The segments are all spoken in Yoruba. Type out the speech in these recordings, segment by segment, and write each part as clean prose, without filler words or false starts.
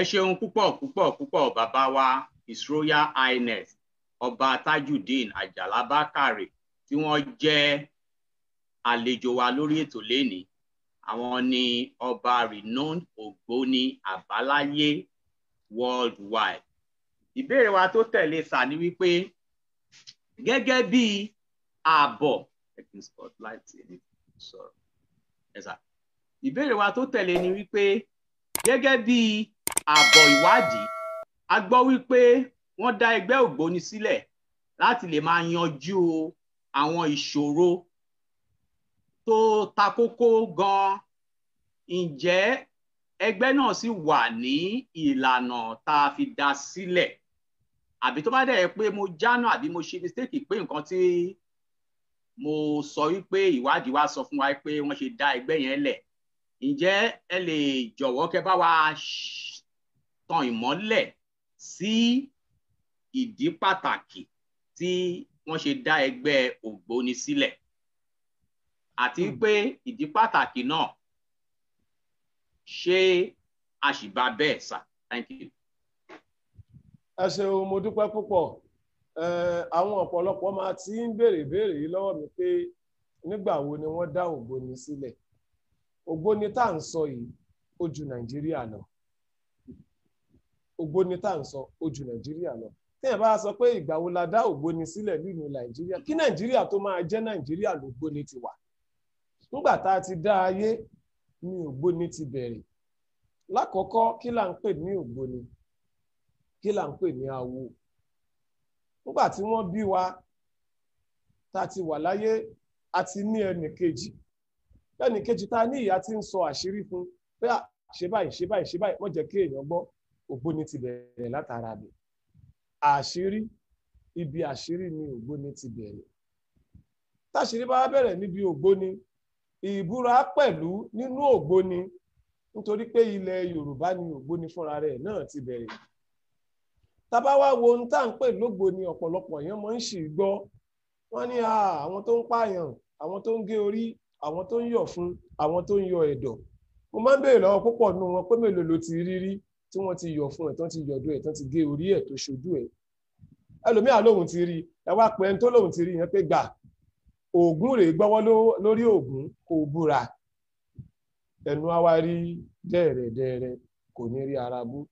Ẹ ṣeun púpọ̀ púpọ̀ púpọ̀, bàbá wa, His Royal Highness Ọba Tajudeen Àjàlá Bákàrè, tí wọ́n jẹ́ àlejò wa lórí ètò lénìí. Àwọn ni ọba renowned Ògbóni àbáláyé worldwide. Ìbéèrè wa tó tẹ̀lé sà ni wípé, gẹ́gẹ́ bí ààbọ̀ sọ̀rọ̀ ẹ̀sà, ìbéèrè wa tó tẹ̀lé ni wípé, gẹ́gẹ́ bí ààbọ̀ ìwádìí, a gbọ́ wípé wọ́n dá ẹgbẹ́ Ògbóni sílẹ̀ láti lè máa yanjú àwọn ìṣòro tó takókó gan. Ǹjẹ́ ẹgbẹ́ náà sì wà ní ìlànà tá a fi dá sílẹ̀, àbí tó bá dẹ̀ pé mo jánà àbí mo ṣe mistake pé nǹkan tí mo sọ wípé ìwádìí wa sọ fún wa pé wọ́n ṣe dá ẹgbẹ́ yẹn lẹ̀? Ǹjẹ́ ẹ lè jọ̀wọ́ kẹ́ bá wa tan ìmọ́lẹ̀ sí ìdí pàtàkì tí wọ́n ṣe dá ẹgbẹ́ Ògbóni sílẹ̀, àti pé ìdí pàtàkì náà, ṣé a sì bá bẹ́ẹ̀ sà? Thank you. Ẹ ṣeun, mo dúpẹ́ púpọ̀. Àwọn ọ̀pọ̀lọpọ̀ máa ti ń béèrè béèrè yìí lọ́wọ́ mi pé nígbà wo ni wọ́n dá Ògbóni sílẹ̀. Ògbóni tá à ń sọ yìí, ó ju Nàìjíríà lọ. Ògbóni tá à ń sọ, ó ju Nàìjíríà lọ. Téèyàn bá sọ pé ìgbà wo la dá Ògbóni sílẹ̀ nínú Nàìjíríà, kí Nàìjíríà tó máa jẹ́ Nàìjíríà lògbóni ti wà. Nígbà tá a ti dá ayé ní Ògbóni ti bẹ̀rẹ̀. Lákọ̀ọ́kọ́, kí là ń pè ní Ògbóni? Kí là ń pè ní awo? Nígbà tí wọ́n bí wa, tá a ti wà láyé, a ti ní ẹnì kejì. Ẹnì kejì tá a ní, ìyá tí ń sọ àṣírí fún pé, ṣe báyìí, ṣe báyìí, ṣe báyìí, wọ́n jẹ́ kí èèyàn gbọ́. Ògbóni ti bẹ̀rẹ̀ látara bẹ̀ àṣírí. Ibi àṣírí ni Ògbóni ti bẹ̀rẹ̀. Táṣírí bá bẹ̀rẹ̀ níbi Ògbóni, ìbúra pẹ̀lú nínú Ògbóni, nítorí pé ilẹ̀ Yorùbá ni Ògbóni fúnra rẹ̀ náà ti bẹ̀rẹ̀. Tá bá wá wo ohun tá à ń pè lógbóni, ọ̀pọ̀lọpọ̀ èèyàn máa ń ṣì gbọ́. Wọ́n ní àwọn tó ń pààyàn, àwọn tó ń gé orí, àwọn tó ń yọ̀ fún, àwọn tó ń yọ ẹ̀dọ̀. Mo máa ń béèrè lọ́wọ́ púpọ̀ nínú wọn pé mélòó ló ti rí rí tí wọ́n ti yọ̀ fún ẹ̀, tán ti yọ̀dọ̀ ẹ̀, tán ti gé orí ẹ̀ tó ṣojú ẹ̀? Ẹlòmíà lóhun ti rí. Ẹ wá pé ẹni tó lóhun ti rí yẹn pé gbà, Ògún rèé, gbọ́wọ́ lórí Ògún kò búra. Ẹnu á wá rí dẹ́rẹ̀dẹ́rẹ́, kò ní rí ara bú.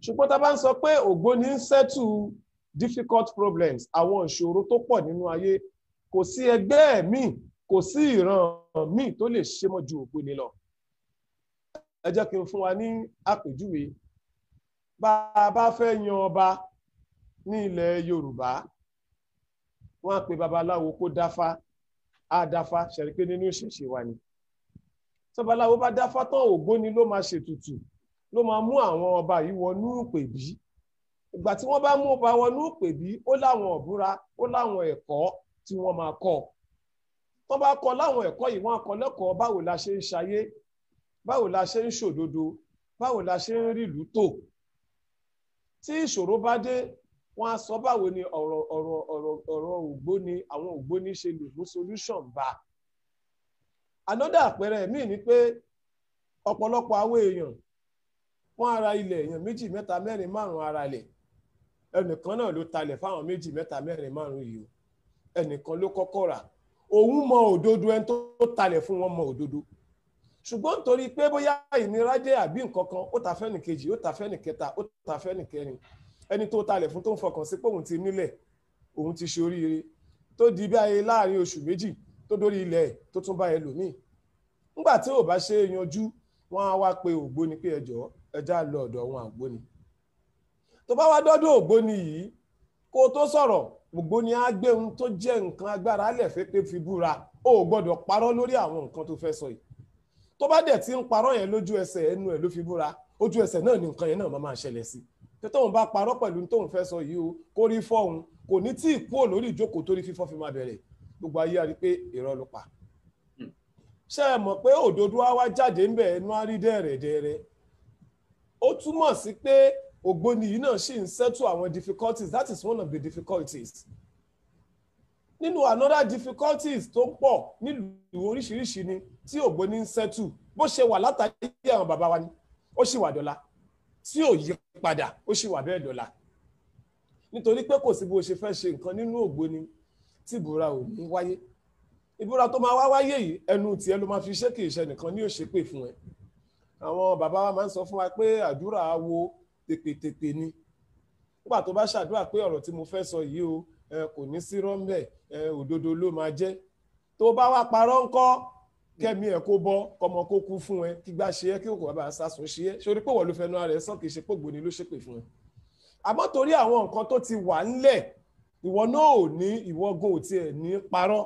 Ṣùgbọ́n tá a bá ń sọ pé Ògbóni ń settle difficult problems, àwọn ìṣòro tó pọ̀ nínú ayé, kò sí ẹgbẹ́ míì, kò sí ìran míì tó lè ṣe mọ́ ju Ògbóni lọ. Ẹ jẹ́ kí n fún wa ní àpèjúwe. Bá a bá fẹ́ yan ọba ní ilẹ̀ Yorùbá, wọ́n á pe babaláwo kó dáfá. Á dáfá, ṣẹ̀rí pé nínú ìṣẹ̀ṣe wa ni. Tí babaláwo bá dáfá tán, Ògbóni ló máa ṣètùtù, ló máa mú àwọn ọba yìí wọnú ìpèbí. Ìgbà tí wọ́n bá mú ọba wọnú ìpèbí, ó láwọn ọ̀búra, ó láwọn ẹ̀kọ́ tí wọ́n máa kọ́. Tó bá kọ́ láwọn ẹ̀kọ́ yìí, wọ́n á kọ́ lẹ́kọ̀ọ́ báwo la ṣe ń ṣayé, báwo la ṣe ń ṣòdodo, báwo la ṣe ń rìlú tò. Tí ìṣòro bá dé, wọ́n á sọ báwo ni ọ̀rọ̀ Ògbóni, àwọn Ògbóni ṣe lè mú solution bá. Another àpẹẹrẹ míì ni pé ọ̀pọ̀lọpọ̀ àwọn èèyàn, wọ́n ara ilẹ̀, èèyàn méjì, mẹ́ta, mẹ́rin, márùn ara ilẹ̀. Ẹnìkan náà ló talẹ̀ fáwọn méjì, mẹ́ta, mẹ́rin, márùn yìí o. Ẹnìkan ló kọ́kọ́ rà. Òun mọ òdodo, ẹni tó talẹ̀ fún wọn mọ òdodo, ṣùgbọ́n nítorí pé bóyá ìnira dé àbí nǹkan kan, ó ta fẹ́nì kejì, ó ta fẹ́nì kẹta, ó ta fẹ́nì kẹrin. Ẹni tó talẹ̀ fún, tó ń fọkàn sí pé òun ti nílẹ̀, òun ti ṣe oríire, tó di bí ayé láàrin oṣù 2 tó dórí ilẹ̀, tó tún bá ẹlòmíì. Nígbà tí ò bá ṣe é yanjú, wọ́n á wá pe Ògbóni pé ẹjọ́ ẹja lọ ọ̀dọ̀ wọn Ògbóni. Tó bá wá dọ́dọ̀ Ògbóni yìí, kó o tó sọ̀rọ̀, Ògbóni á gbé ohun tó jẹ́ nǹkan agbára lẹ̀ fẹ́ pé fi búra, o ò gbọ́dọ̀ parọ́ lórí àwọn nǹkan tó fẹ́ sọ yìí. Tó bá dẹ̀ ti ń parọ́ yẹn, lójú ẹsẹ̀, ẹnu ẹ̀ ló fi búra, ojú ẹsẹ̀ náà ni nǹkan yẹn náà máa ṣẹlẹ̀ sí. Tó tóun bá parọ́ pẹ̀lú tóun fẹ́ sọ yìí o, kó rí fọ́hun, kò ní tí ì kúrò lórí ìjókòó torí fífọ́ fi máa bẹ̀rẹ̀, gbogbo ayé á rí pé irọ́ ló pa. Ṣé ẹ mọ̀ pé òdodo á wá jáde ńbẹ̀, ẹnu á rí dẹ́rẹ̀dẹ́rẹ́? Ó túmọ̀ sí pé Ògbóni yìí náà ṣì ń settle àwọn difficulties. That is one of the difficulties. Nínú another difficulties tó pọ̀ nílùú oríṣiríṣi ni tí Ògbóni ń settle. Bó ṣe wà látàrí àwọn bàbá wa ni ó sì wà dọ́là. tí ò yí padà, ó sì wà bẹ́ẹ̀ dọ̀la. Nítorí pé kò sí bó ṣe fẹ́ ṣe nǹkan nínú ògbóni tí ìbúra ò ní wáyé. Ìbúra tó máa wá wáyé yìí, ẹnu tiẹ̀ ló máa fi ṣé, kì í ṣe nìkan ní òṣèpè fún ẹ. Àwọn bàbá wa máa ń sọ fún wa pé àdúrà wo tèpètèpè ni. Nígbà tó bá ṣàdúrà pé ọ̀rọ̀ tí mo fẹ́ sọ yìí o, kò ní sí rọ́ńbẹ̀, òdodo ló máa jẹ́. Tó bá wá parọ́ ńkọ́, kẹ́mi ẹ̀ kó bọ́, kọmọ kó kú fún ẹ, kí gbá ṣe ẹ́, kí òkú bàbá sásùn ṣe ẹ́, ṣorí pé wọ́n ló fẹnu ara ẹ̀ sọ, kì í ṣe pògbóni ló ṣépè fún ẹ. Àmọ́ torí àwọn nǹkan tó ti wà ńlẹ̀, ìwọ náà ò ní, ìwọ gan ò tiẹ̀ ní parọ́.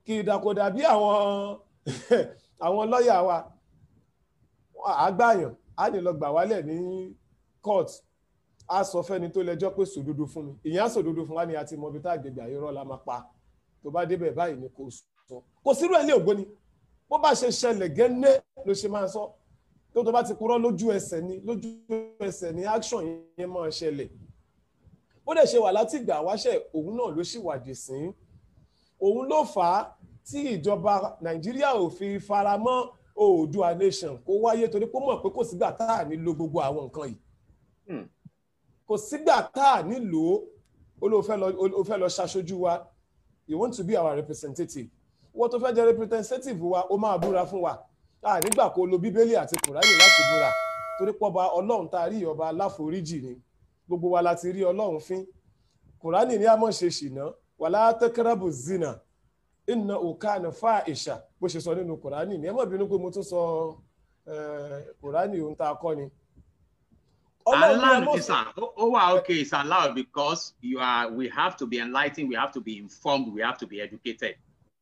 Kì í dàkọ̀dà bí àwọn lọ́ọ̀yà wa àgbàyàn á ní lọ gbà wálẹ̀ ní court, á sọ fẹ́ni tó lẹ́jọ́ pé sòdodo fún mi, ìyẹn á sòdodo fún wa ni a ti mọ ibi tá àgbègbè àyọrọ la máa pa. Tó bá débẹ̀ báyìí ni kò sọ, kò sírú ẹ̀ ní ògbóni. Bó bá ṣe ṣẹlẹ̀ gẹ́lẹ́ ló ṣe máa sọ. Tó bá ti purọ́, lójú ẹsẹ̀ ni, lójú ẹsẹ̀ ni action yẹn máa ṣẹlẹ̀. Bó dẹ̀ ṣe wà láti ìgbà wáṣẹ̀, òun náà ló sì wà dì sí. Òun ló fà á tí ìjọba Nàìjíríà ò fi fara mọ́ Oòduà nation kó wáyé, torí pé ó mọ̀ pé kò sígbà tá à ní lo gbogbo àwọn nǹkan yìí, kò sígbà tá à ní lò ó. Ó fẹ́ lọ ṣaṣojú wa, you want to be our representative. Wọ́n tó fẹ́ jẹ́ representative wa, ó máa búra fún wa. A nígbà kó lo Bíbélì àti Kùránì láti búra, torí pọ́ba Ọlọ́run tá a rí, ọba aláforíjì ni. Gbogbo wa la ti rí Ọlọ́run fín. Kùránì ní a mọ̀ ṣe ṣìnà, wàlá taqrabu zina inna kana fāhisha, bó ṣe sọ nínú Kùránì ní. Ẹ má bínú pé mo tún sọ Kùránì, ohun tá a kọ́ ni. Alan is ó wà okay, it's allowed because you are we have to be enlightened, we have to be informed, we have to be educated.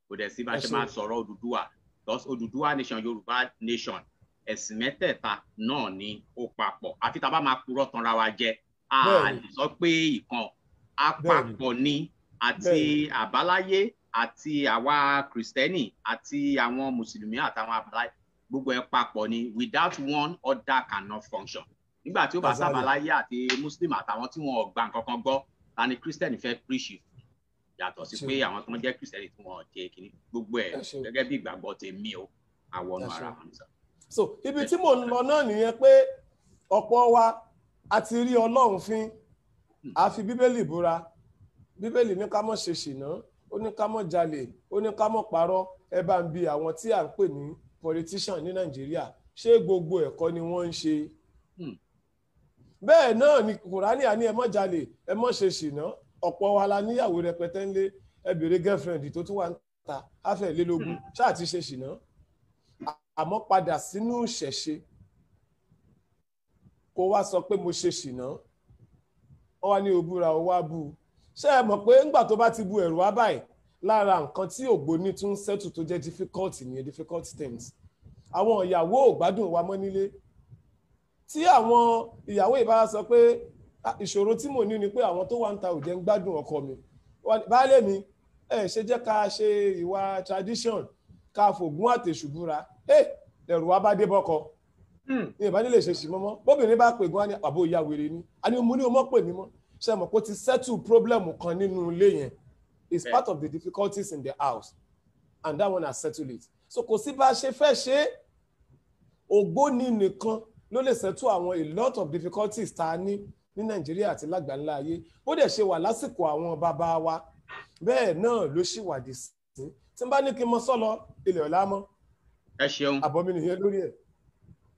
Kò dẹ̀ sí bá ṣe máa sọ̀rọ̀ Odùduwà, because Odùduwà nation, Yorùbá nation, ẹ̀sìn mẹ́tẹ̀ẹ̀ta náà ni ó papọ̀. Àfi tá a bá máa purọ́ tanra wa jẹ, a lè sọ pé ìkan apapọ̀ ni, àti àbáláyé àti àwa Kìrìsìtẹ́nì àti àwọn Mùsùlùmí àtàwọn àbáláyé, gbogbo ẹ̀ papọ̀ ni. Without one, other cannot function. Nígbà tí ó bá sábàláyé àti Muslim àtàwọn tí wọn ò gba nǹkan kan gbọ́, ta ni Christian fẹ́ preach? Yàtọ̀ sí pé àwọn tó ń jẹ́ Christian tí wọn ò jẹ́ kínní, gbogbo ẹ̀ gẹ́gẹ́ bí ìgbàgbọ́ tèmi o, àwọn ọ̀nà ara wọn. So ibi tí mò ń lọ náà nìyẹn, pé ọ̀pọ̀ wa a ti rí Ọlọ́run fín, a fi Bíbélì búra. Bíbélì ní ká má ṣe ṣìnà, ó ní ká má jalè, ó ní ká má parọ́. Ẹ bá ń bi àwọn tí à ń pè ní politician ní Nàìjíríà, ṣé gbogbo ẹ̀kọ́ ni wọ́n ń ṣe? Bẹ́ẹ̀ náà ni Kùránì àní ẹ má jalè, ẹ má ṣe ṣìnà. Ọ̀pọ̀ wa la níyàwó rẹpẹtẹ ńlé. Ẹ bèrè girlfriend tó tún wà ń ta áfẹ̀lélógún, ṣáà ti ṣe ṣìnà. Àmọ́ padà sínú ìṣẹ̀ṣe, kó wá sọ pé mo ṣe ṣìnà, wọ́n wá ní o búra, o wá bú u. Ṣé ẹ mọ̀ pé ńgbà tó bá ti bu ẹ̀rù wá báyìí, lára nǹkan tí ògbóni tún settle tó jẹ́ difficult nìyẹn, difficult things. Àwọn ìyàwó ò gbádùn wa mọ́ nílé. Tí àwọn ìyàwó ìbára sọ pé ìṣòro tí mò ní ni pé àwọn tó wà ń ta ò jẹ́ ń gbádùn ọkọ mi, baálé mi, ẹ ṣe jẹ́ ká ṣe ìwà tradition, ká fògún àtẹ̀sù búra. Ẹ̀rù wa bá dé bọ́kọ ní ìbá nílé ṣe sì mọ́mọ́. Bóbìnrin bá pè gan ni, àbò ìyá wèrè ni, àní mo ní o mọ́ pè mí mọ́. Ṣe mọ̀ pé ó ti settle problem kan nínú ilé yẹn? It's part of the difficulties in the house, and that one has settled it. So kò sí bá a ṣe fẹ́ ṣe, ògbóni nìkan ló lè settle àwọn a lot of difficulties tá a ní ní Nàìjíríà àti lágbàńlá ayé. Ó dẹ̀ ṣe wà lásìkò àwọn bàbá wa, bẹ́ẹ̀ náà ló ṣì wà dì sí. Tí n bá ní kí n mọ sọ́lọ, ilẹ̀ ọ̀la mọ́. Ẹ ṣeun. Àbọ̀ mi nìyẹn lórí ẹ̀.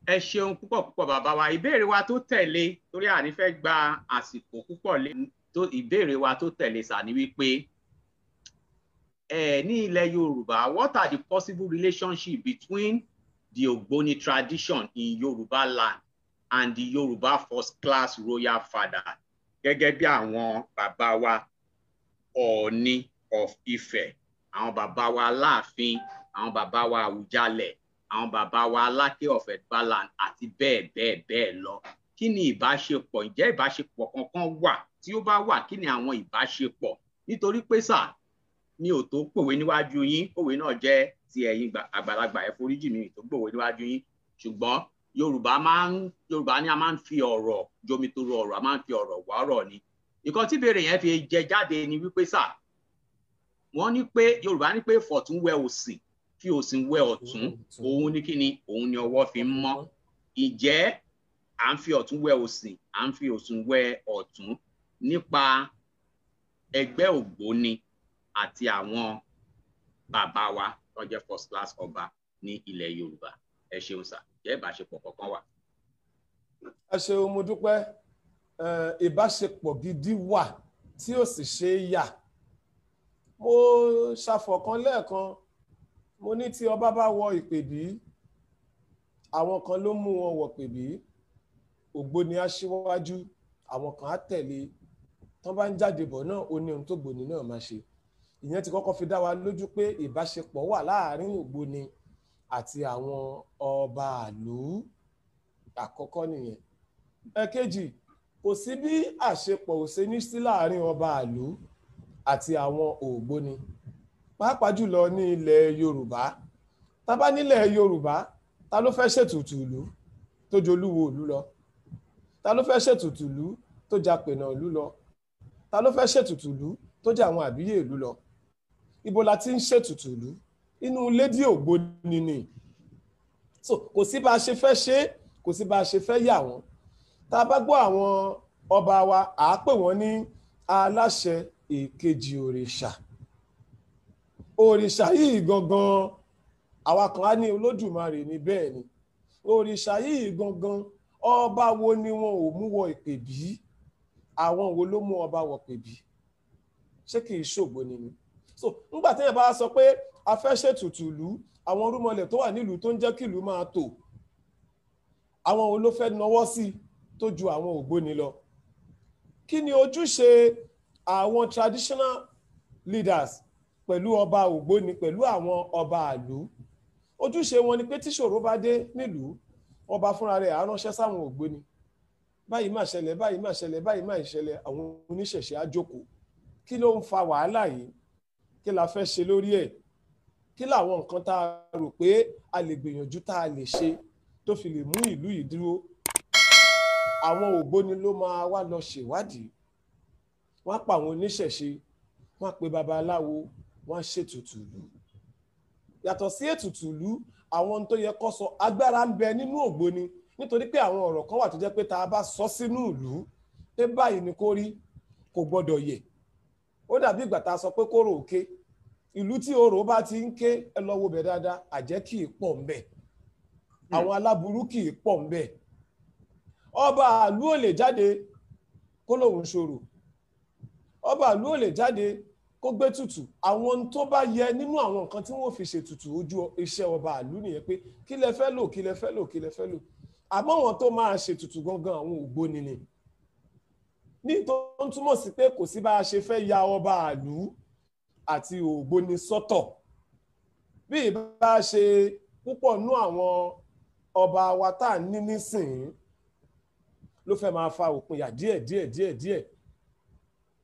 Ẹ ṣeun púpọ̀ púpọ̀, bàbá wa. Ìbéèrè wa tó tẹ̀lé, torí àní fẹ́ gba àsìkò púpọ̀ lé tó, ìbéèrè wa tó tẹ̀lé sà ní wípé ẹ ní ilẹ̀ Yorùbá, what are the possible relationship between the Ogboni tradition in Yorùbá land and the Yorùbá first class royal father, gẹ́gẹ́ bí àwọn bàbá wa Ọọ̀ni of Ifẹ̀, àwọn bàbá wa Aláàfin, àwọn bàbá wa Àwùjalẹ̀, àwọn bàbá wa Aláké of Ẹ̀gbáland àti bẹ́ẹ̀ bẹ́ẹ̀ bẹ́ẹ̀ lọ? Kí ni ìbáṣepọ̀? Ǹjẹ́ ìbáṣepọ̀ kankan wà? Tí ó bá wà, kí ni àwọn ìbáṣepọ̀? Nítorí pé sà, mi ò tó pòwe níwájú yín, pòwe náà jẹ́ ti ẹ̀yin àgbàlagbà, ẹ foríjì mi tó pòwe níwájú yín. Ṣùgbọ́n Yorùbá máa ń, Yorùbá ní a máa ń fi ọ̀rọ̀ jomitoro ọ̀rọ̀, a máa ń fi ọ̀rọ̀ wá ọ̀rọ̀ ni. Nǹkan tí ìbéèrè yẹn fi jẹ jáde ni wípé sà, wọ́n ní pé Yorùbá ní pé fọ̀tún wẹ òsì, fi òsì wẹ ọ̀tún, òun ní kíni, òun ni ọwọ́ fi ń mọ́. Ǹjẹ́ À ń fi ọ̀tún wẹ òsì, à ń fi òsì wẹ ọ̀tún nípa ẹgbẹ́ ògbóni àti àwọn bàbá wa tó jẹ́ first class ọba ní ilẹ̀ Yorùbá. Ẹ ṣeun sà, jẹ́ ìbáṣepọ̀ kankan wà. Ẹ ṣeun, mo dúpẹ́. Ìbáṣepọ̀ gidi wà tí ó sì ṣe é yà. Mo ṣàfọ̀kan lẹ́ẹ̀kan, mo ní tí ọba bá wọ ìpèbí, àwọn kan ló mú wọn wọ pèbí. Ògbóni aṣíwájú, àwọn kan á tẹ̀lé. Tán bá ń jáde bọ̀ náà, ó ní ohun tó gbòní náà máa ṣe. Ìyẹn ti kọ́kọ́ fi dá wa lójú pé ìbáṣepọ̀ wà láàárín ògbóni àti àwọn ọba ìlú. Àkọ́kọ́ nìyẹn. Ẹ̀kejì, kò sí bí àṣepọ̀ ò ṣe ní sí láàárín ọba ìlú àti àwọn ògbóni, pàápàá jùlọ ní ilẹ̀ Yorùbá. Tá bá nílẹ̀ Yorùbá, ta ló fẹ́ ṣètùtù ìlú tó jolúwo ìlú lọ? Ta ló fẹ́ ṣètùtù ìlú tó japènà ìlú lọ? Ta ló fẹ́ ṣètùtù ìlú tó jẹ́ àwọn àbíyè ìlú lọ? Ibo la ti ń ṣètùtù ìlú? Inú lédí ògbóni ni. So kò sí bá a ṣe fẹ́ ṣe, kò sí bá a ṣe fẹ́ yà wọ́n. Tá a bá gbọ́ àwọn ọba wa, à á pè wọ́n ní aláṣẹ èkejì òrìṣà. Òrìṣà yìí gangan, àwa kan á ní Olódùmarè ní, bẹ́ẹ̀ ni. Òrìṣà yìí gangan, ọba wo ni wọn ò mú wọ ìpèbí? Àwọn wo ló mú ọba wọ pèbí? Ṣé kì í ṣògbóni ni? So nígbà téèyàn bá sọ pé a fẹ́ ṣètùtù ìlú, àwọn rúmọlẹ̀ tó wà nílùú tó ń jẹ́ kí ìlú máa tò, àwọn wo ló fẹ́ nawọ́ sí tó ju àwọn ògbóni lọ? Kí ni ojúṣe àwọn traditional leaders pẹ̀lú ọba ògbóni, pẹ̀lú àwọn ọba ìlú? Ojúṣe wọn ni pé tíṣòro bá dé nílùú, ọba fúnra rẹ̀ á ránṣẹ́ sáwọn ògbóni. Báyìí má ṣẹlẹ̀, báyìí má ṣẹlẹ̀, báyìí má ṣẹlẹ̀. Àwọn oníṣẹ̀ṣe á jókòó. Kí ló ń fa wàhálà yìí? Kí la fẹ́ ṣe lórí ẹ̀? Kí làwọn nǹkan tá a rò pé a lè gbìyànjú tá a lè ṣe tó fi lè mú ìlú yìí dúró? Àwọn ògbóni ló máa wá lọ ṣèwádìí. Wọ́n á pa àwọn oníṣẹ̀ṣe, wọ́n á pe babaláwo, wọ́n á ṣètùtù ìlú. Yàtọ̀ sí ètùtù ìlú, àwọn ohun tó yẹ kó sọ, agbára ń bẹ nínú ògbóni, nítorí pé àwọn ọ̀rọ̀ kan wà tó jẹ́ pé tá a bá sọ sínú ìlú pé báyìí ni kó rí, kò gbọ́dọ̀ yẹ̀. Ó dàbí ìgbà tá a sọ pé kóró òkè. Ìlú tí orò bá ti ń ké, ẹ lọ wo bẹ̀ dáadáa, àjẹ́ kì í pọ̀ ńbẹ̀, àwọn aláburú kì í pọ̀ ńbẹ̀. Ọba ìlú ò lè jáde kó lóun ṣòro, ọba ìlú ò lè jáde kó gbé tutù. Àwọn ohun tó bá yẹ nínú àwọn nǹkan tí wọ́n fi ṣètùtù, ojú iṣẹ́ ọba ìlú nìyẹn, pé kí lẹ fẹ́ lò, kí lẹ fẹ́ lò, kí lẹ fẹ́ lò. Àmọ́ wọn tó máa ṣètùtù gangan, àwọn ògbóni ni. Ní tó ń túmọ̀ sí pé kò sí bá a ṣe fẹ́ ya ọba ìlú àti ògbóni sọ́tọ̀. Bí ìbá ṣe púpọ̀ nú àwọn ọba wa tá à ní nísìnyí ló fẹ́ máa fa òpinya díẹ̀ díẹ̀ díẹ̀ díẹ̀.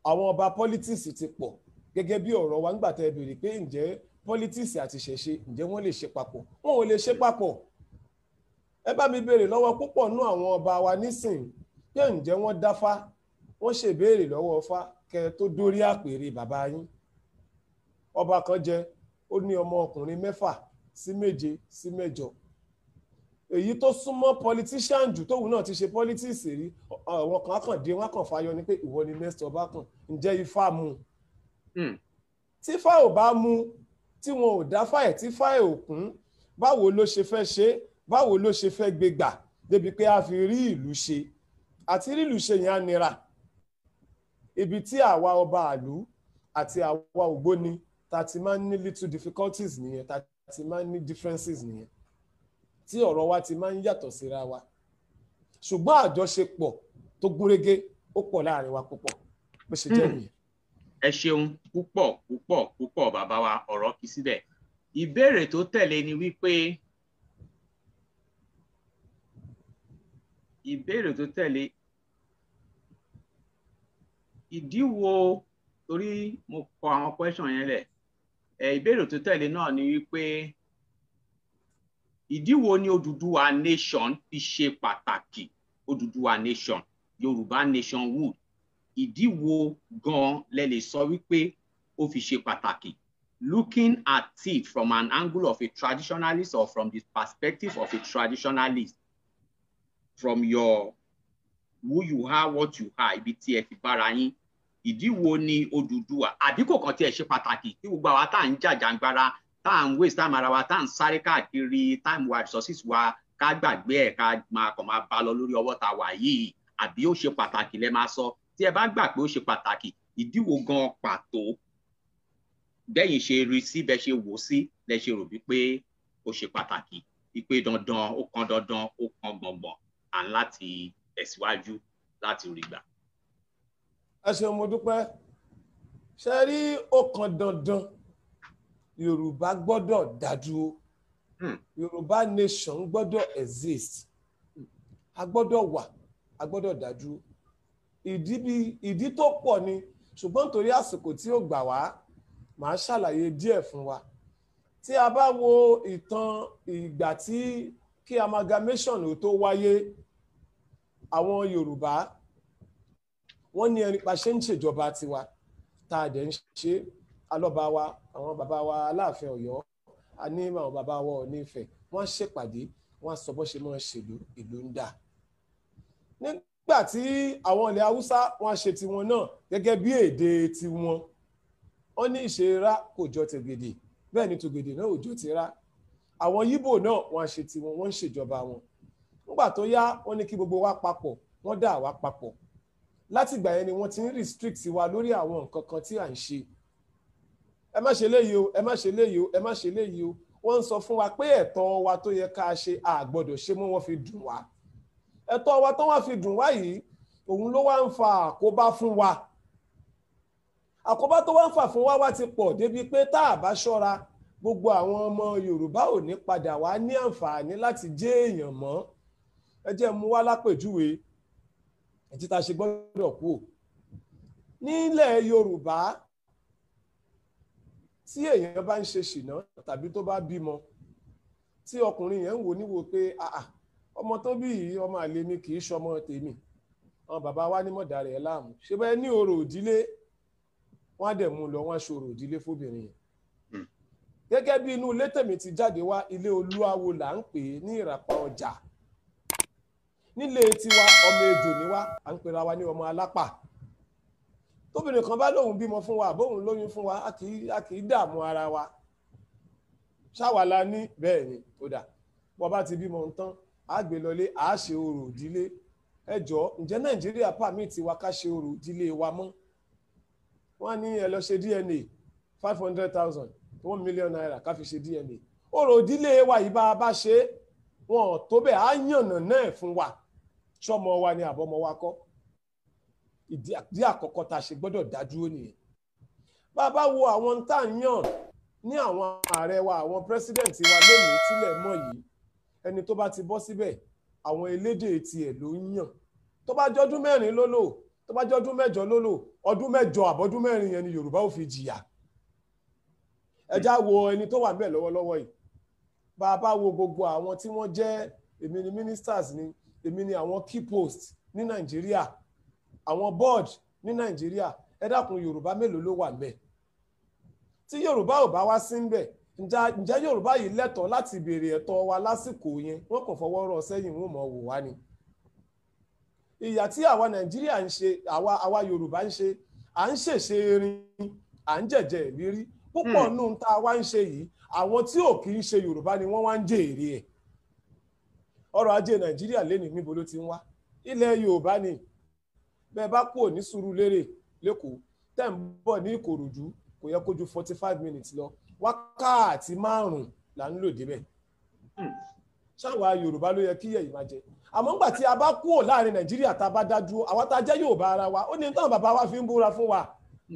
Àwọn ọba politics ti pọ̀. Gẹ́gẹ́ bí ọ̀rọ̀ wa nígbà tẹ́ ẹ béèrè pé ǹjẹ́ politics àti ìṣẹ̀ṣe, ǹjẹ́ wọ́n lè ṣe papọ̀? Wọn ò lè ṣe papọ̀. Ẹ bá mi béèrè lọ́wọ́ púpọ̀ nú àwọn ọba wa nísìnyí pé ǹjẹ́ wọ́n dáfá, wọ́n ṣèbéèrè lọ́wọ́ Ifá kẹ́ tó dórí àpèrè bàbá yín? Ọba kan jẹ, ó ní ọmọ ọkùnrin 6 sí 7 sí 8. Èyí tó súnmọ́ politician jù, tóun náà ti ṣe politics rí, àwọn kan kàn dé, wọ́n kàn fàyọ ni pé ìwọ ni next ọba kan. Ǹjẹ́ Ifá mu? Tí Ifá ò bá mu, tí wọn ò dáfá ẹ̀, tí Ifá ẹ̀ ò kún, báwo ló ṣe fẹ́ ṣe? Báwo ló ṣe fẹ́ gbé gbà débi pé a fi rí ìlú ṣe? Àti rí ìlú ṣe yẹn á nira. Ibi tí àwa ọba ìlú àti àwa ògbóni ta ti máa ń ní little difficulties nìyẹn, ta ti máa ń ní differences nìyẹn, tí ọ̀rọ̀ wa ti máa ń yàtọ̀ síra wa. Ṣùgbọ́n àjọṣepọ̀ tó gúnrégé ó pọ̀ láàrin wa púpọ̀. Bó ṣe jẹ́ nìyẹn. Ẹ ṣeun púpọ̀ púpọ̀ púpọ̀, bàbá wa, ọ̀rọ̀ kì í síbẹ̀. Ìbéèrè tó tẹ̀lé ni wípé, ìbéèrè tó tẹ̀lé, ìdí wo, torí mo kọ àwọn question yẹn lẹ̀, ìbéèrè tó tẹ̀lé náà ni wípé ìdí wo ni Odùduwà nation fi ṣe pàtàkì? Odùduwà nation, Yorùbá nationhood, ìdí wo gan lẹ lè sọ wípé ó fi ṣe pàtàkì, looking at it from an angle of a traditionalist or from the perspective of a traditionalist? From your who you are, what you are, ibi tí ẹ ti bára yín, ìdí wo ni Odùduwà, àbí kò kàn tí ẹ ṣe pàtàkì kí gbogbo àwa tá à ń jàjàngbara, tá à ń waste time ara wa, tá à ń sáré káàkiri, time wa, resources wa, ká gbàgbé ẹ̀, ká máa kàn máa bá lọ lórí ọwọ́ tá wà yìí, àbí ó ṣe pàtàkì lẹ máa sọ? Tí ẹ bá gbà pé ó ṣe pàtàkì, ìdí wo gan pàtó bẹ́yìn ṣe rí sí, bẹ́ẹ̀ ṣe wò sí, lẹ ṣe rò wípé ó ṣe pàtàkì, wípé dandan, ó kan dandan, ó kan gbọ̀ngbọ̀n, à ń láti tẹ̀síwájú láti rí gbà? Ẹ ṣeun, mo dúpẹ́. Ṣe rí, ó kan dandan, Yorùbá gbọ́dọ̀ dádúró. Yorùbá nation gbọ́dọ̀ exist. A gbọ́dọ̀ wà, a gbọ́dọ̀ dádúró. Ìdí bí ìdí tó pọ̀ ni, ṣùgbọ́n nítorí àsìkò tí ó gbà wá, màá ṣàlàyé díẹ̀ fún wa. Tí a bá wo ìtàn ìgbà tí kí amalgamation ò tó wáyé, àwọn Yorùbá, wọ́n ní ẹni pa ṣe ń ṣèjọba tiwa tá a dẹ̀ ń ṣe alọ́ba wa, àwọn bàbá wa Aláàfin Ọ̀yọ́, a ní àwọn bàbá wa Ọọ̀ni Ifẹ̀, wọ́n ṣèpàdé, wọ́n sọ bó ṣe máa ń ṣèlú, ìlú ń dà. Nígbà tí àwọn ilẹ̀ Haúsá, wọ́n ṣe tiwọn náà gẹ́gẹ́ bí èdè tiwọn. Wọ́n ní ìṣe ra kò jọ tògèdè, bẹ́ẹ̀ ni tògèdè náà ò jọ ti ra. Àwọn Yíbò náà, wọ́n ṣe tiwọn, wọ́n ń ṣèjọba wọn. Nígbà tó yá, wọ́n ní kí gbogbo wa papọ̀, wọ́n dà wá papọ̀. Látìgbà yẹn ni wọ́n ti ń restrict wa lórí àwọn nǹkan kan tí à ń ṣe. Ẹ má ṣe léyìí o, ẹ má ṣe léyìí o, ẹ má ṣe léyìí o. Wọ́n ń sọ fún wa pé ẹ̀tọ́ wa tó yẹ ká ṣe, a gbọ́dọ̀ ṣe mọ́. Wọ́n fi dùn wá. Ẹ̀tọ́ wa tó wá fi dùn wá yìí, òun ló wá ń fa àkóbá fún wa. Àkóbá tó wá ń fà fún wa wá ti pọ̀ débi pé tá a bá ṣọ́ra, gbogbo àwọn ọmọ Yorùbá ò ní padà wá ní àǹfààní láti jẹ́ èèyàn mọ́. Ẹ jẹ́ mú wá lápèjúwe ètí tá a ṣe gbọ́dọ̀ kú nílẹ̀ Yorùbá. Tí èèyàn bá ń ṣe ṣìnà tàbí tó bá bímọ, tí ọkùnrin yẹn ń wò níwò pé ọmọ tó bí yìí, ọmọ àlè ni, kì í ṣọmọ tèmi, àwọn bàbá wa ní mọ̀dà rẹ̀ láàmú, ṣé bẹ́ẹ̀ ní orò ìdílé, wọ́n á dẹ̀ mú un lọ, wọ́n á ṣòro ìdílé fóbìnrin yẹn. Gẹ́gẹ́ bí inú ilé tèmi ti jáde wá, ilé Olúawo là ń pè é ní Ìràpá Ọjà nílé tiwa. Ọmọ ejò ni wá, à ń pera wa ní ọmọ alápà. Tóbìnrin kan bá lóun bímọ fún wa, àbóhun lóyún fún wa, a kì í dààmú ara wa. Ṣáwa la ní bẹ́ẹ̀ ni ó dà. Bọ́ bá ti bímọ ń tán, á gbé lọlé, á ṣe orò ìdílé. Ẹ jọ̀ọ́, ǹjẹ́ Nàìjíríà permit wa ká ṣe orò ìdílé wa mọ́? Wọ́n ní ẹ lọ ṣe DNA, 500,000, ₦1 million ká fi ṣe DNA. Orò ìdílé wa yìí, bá a bá ṣe é, wọn ò tó bẹ́ẹ̀ á yànnà náà fún wa ṣọmọ wa ni àbọ̀mọ wa kọ́. Ìdí àkọ́kọ́ tá a ṣe gbọ́dọ̀ dá dúró nìyẹn. Bá a bá wo àwọn tá à ń yàn ní àwọn ààrẹ wa, àwọn president wa lónìí tílẹ̀ mọ́ yìí, ẹni tó bá ti bọ́ síbẹ̀, àwọn elédè tiẹ̀ ló ń yàn. Tó bá jọ́dún 4 ló lò, tó bá jọ́dún 8 ló lò, ọdún 8 àbọ̀dún 4 yẹn ni Yorùbá ò fi jìyà. Ẹ já wo ẹni tó wà níbẹ̀ lọ́wọ́lọ́wọ́ yìí. Bá a bá wo gbogbo àwọn tí wọ́n jẹ́, èmi ni ministers ni, èmi ni àwọn key post ní Nàìjíríà, àwọn board ní Nàìjíríà, ẹ dákun, Yorùbá mélòó ló wà ńbẹ̀? Tí Yorùbá ò bá wá sí ńbẹ̀, ǹjẹ́ Yorùbá yìí lẹ́tọ̀ọ́ láti béèrè ẹ̀tọ́ wa lásìkò yẹn? Wọ́n kàn fọwọ́ rọ́ sẹ́yìn, wọ́n mọ̀ wò wá ni. Ìyà tí àwa Nàìjíríà ń ṣe, àwa Yorùbá ń ṣe, à ń ṣèṣe erin, à ń jẹ̀jẹ̀ ìlérí púpọ̀ nù tá a wá ń ṣe yìí, àwọn tí ò kì í ṣe Yorùbá ni wọ́n wá ń jèrè ẹ̀. Ọrọ̀ ajé Nàìjíríà lénìí, níbo ló ti ń wá? Ilẹ̀ Yorùbá ni. Bẹ́ẹ̀ bá kúrò ní Sùúrùlérè lẹ́kọ̀ọ́, tẹ́ ń bọ̀ ní Ìkòròdú, kò yẹ kó ju 45 minutes lọ. Wákàtí 5 là ń lò débẹ̀. Ṣáwa Yorùbá ló yẹ kí yẹ̀yìn máa jẹ? Àmọ́ ńgbà tí a bá kúrò láàrin Nàìjíríà, tá a bá dá dúró, àwa tá a jẹ́ Yorùbá ara wa, ó ní táwọn bàbá wa fi ń búra fún wa,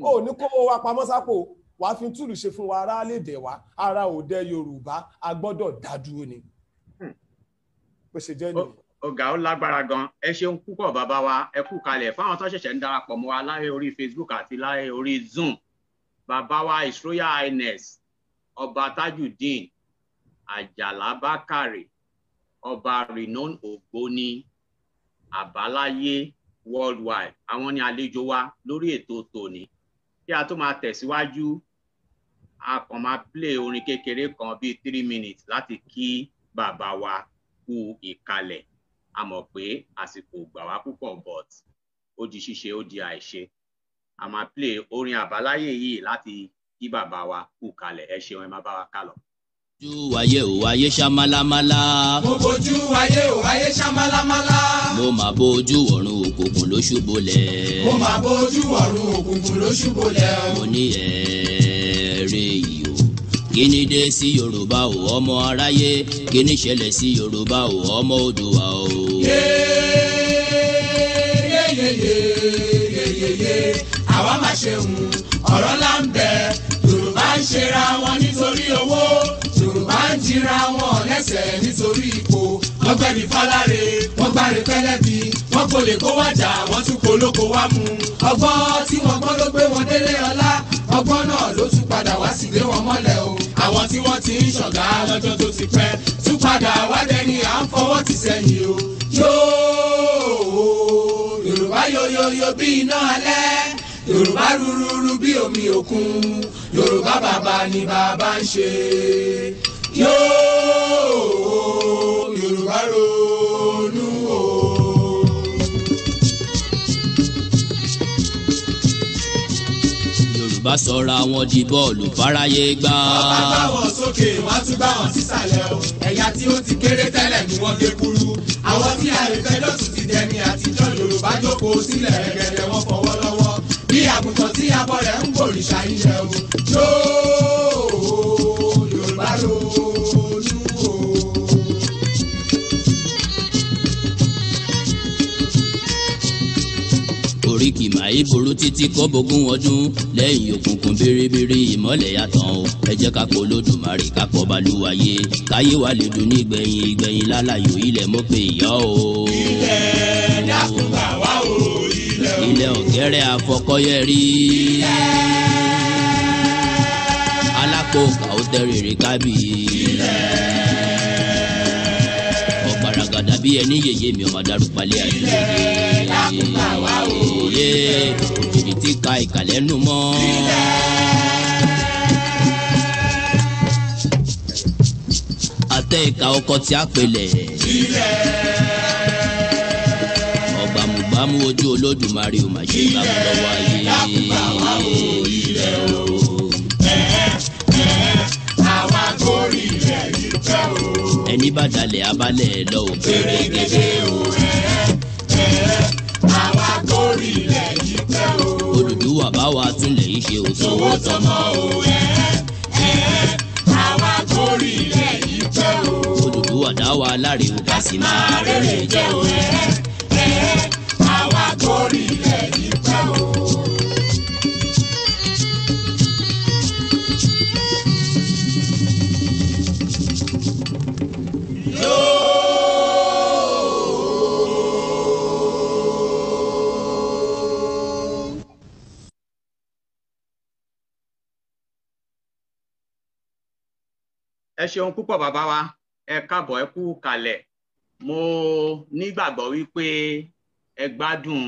ó ní kó wa pamọ́ sápò, wàá fi túlù ṣe fún wa, ara lè dẹ̀ wá, ara ò dẹ Yorùbá. A gbọ́dọ̀ dá dúró ni. Bó ṣe jẹ́ nìyẹn. Ọ̀gá, ó lágbára gan. Ẹ ṣeun púpọ̀, bàbá wa, ẹ kú kalẹ̀. Fáwọn tó ṣẹ̀ṣẹ̀ ń darapọ̀ mọ́ wa láyé orí Facebook àti láyé orí Zoom, bàbá wa, His Royal Highness Ọba Tajudeen Àjàlá Bákàrè, ọba renowned Ògbóni àbáláyé worldwide, àwọn ni àlejò wa lórí ètò tòní. Kí a tó máa tẹ̀síwájú, a kàn máa play orin kékeré kan bíi 3 minutes láti kí bàbá wa kú ìkàlẹ̀. A mọ̀ pé àsìkò gbà wá púpọ̀, but ó di ṣíṣe, ó di àìṣe. A máa play orin àbáláyé yìí láti kí bàbá wa kú kalẹ̀. Ẹ ṣeun, ẹ máa bá wa kálọ. Ojú ayé ò ayé ṣá málámálá. Mo bójú ayé ò ayé ṣá málámálá. Mo máa bójú ọ̀run òkùnkùn ló ṣubúlẹ̀. Mo máa bójú ọ̀run òkùnkùn ló ṣubúlẹ̀. Mo ní ẹ̀ẹ́rẹ́ yìí o, kí ni dé sí Yorùbá o ọmọ aráyé, kí ni ṣẹlẹ̀ sí Yorùbá o ọmọ Oòduà o. Yéyéyéyéyéyé àwa máa ṣe hùn ọ̀rọ̀ là ń bẹ. Yorùbá ń ṣera wọn nítorí owó, Yorùbá ń jira wọn lẹ́sẹ̀ nítorí ipò. Wọ́n gbẹ̀bí fáláre, wọ́n gbáre pẹ́lẹ́bí, wọ́n kò lè kó wájà, wọ́n tún kó lóko wá mú. Ọgbọ́n tí wọ́n gbọ́n ló gbé wọn délé ọlá, ọgbọ́n náà ló tún padà wá sí lé wọn mọ́lẹ̀ o. Àwọn tí wọ́n ti ń ṣọ̀gá lọ́jọ́ tó ti pẹ́ tún padà wá dẹni à ń fọwọ́ tì sẹ́yìn o. Yóò Yorùbá yoyoyo bí iná alẹ́, Yorùbá rúrúrú bí omi òkun, Yorùbá bàbá ni bàbá ń ṣe. Yóò Yorùbá ronú o. Yorùbá sọra wọn di bọ́ọ̀lù fáráyé gbá. Wọ́n bá gbá wọn sókè, wọ́n tún gbá wọn sísàlẹ̀ o. Ẹ̀yà tí ó ti kéré tẹ́lẹ̀ ni wọ́n gé kúrú. Àwọn tí àìfẹ́ lọ́tún ti dẹni àtijọ́. Yorùbá jókòó sílẹ̀ rẹ̀gẹ̀dẹ̀, wọ́n fọwọ́ lọ́wọ́ bí àgùntàn tí abọ́ rẹ̀ ń bòrìṣà ilẹ̀ o. Yóò Yorùbá ronú o. Oríkì màí burú títí kó bógún ọdún lẹ́yìn òkùnkùn bèrèbèrè ìmọ́lẹ̀ yàtọ̀ o. Ẹ jẹ́ ká pọ̀ Olódùmarè, ká pọ̀ Balúwayé, káyé wa lè dùn nígbẹ̀yìn ìgbẹ̀yìn lálàyò ilẹ̀ mọ́ pé ìyá o. Ilẹ̀ dákun gbà wá o, ilẹ̀ o. Ilẹ̀ ọ̀gẹ́rẹ́ àfọkọ́yẹrí. Alákòókà ó tẹ́rẹ̀ẹ́rẹ́ kábì. Ọ̀gbaragàdà bí ẹni yèyé mi ọmọ darúpalẹ̀ àdúgbò. Òjìrì tí ka ìkàlẹ́ nù mọ́. Àtẹ ìka ọkọ tí a pèlẹ̀. Ọ̀gbàmùgbàmù ojú Olódùmarè ò mà ṣe gbàmù lọ́wọ́ ayé. Àwa kórì ilẹ̀ yìí pẹ́ o. Ẹni bá dalẹ̀ abalẹ̀ lọ ò Pèrègèdè o. Àwa kórì ilẹ̀ yìí pẹ́ o. Odùduwà bá wa túnlẹ̀ yìí ṣe òtún. Tòwó tọmọ o. Àwa kórì ilẹ̀ yìí pẹ́ o. Odùduwà dá wa láre o ká sì máa Rere jẹ́ o. Àwa kórì ilẹ̀ yìí pẹ́ o. Ẹ ṣeun púpọ̀ bàbá wa, ẹ káàbọ̀, ẹ kú kalẹ̀. Mo nígbàgbọ́ wípé ẹ gbádùn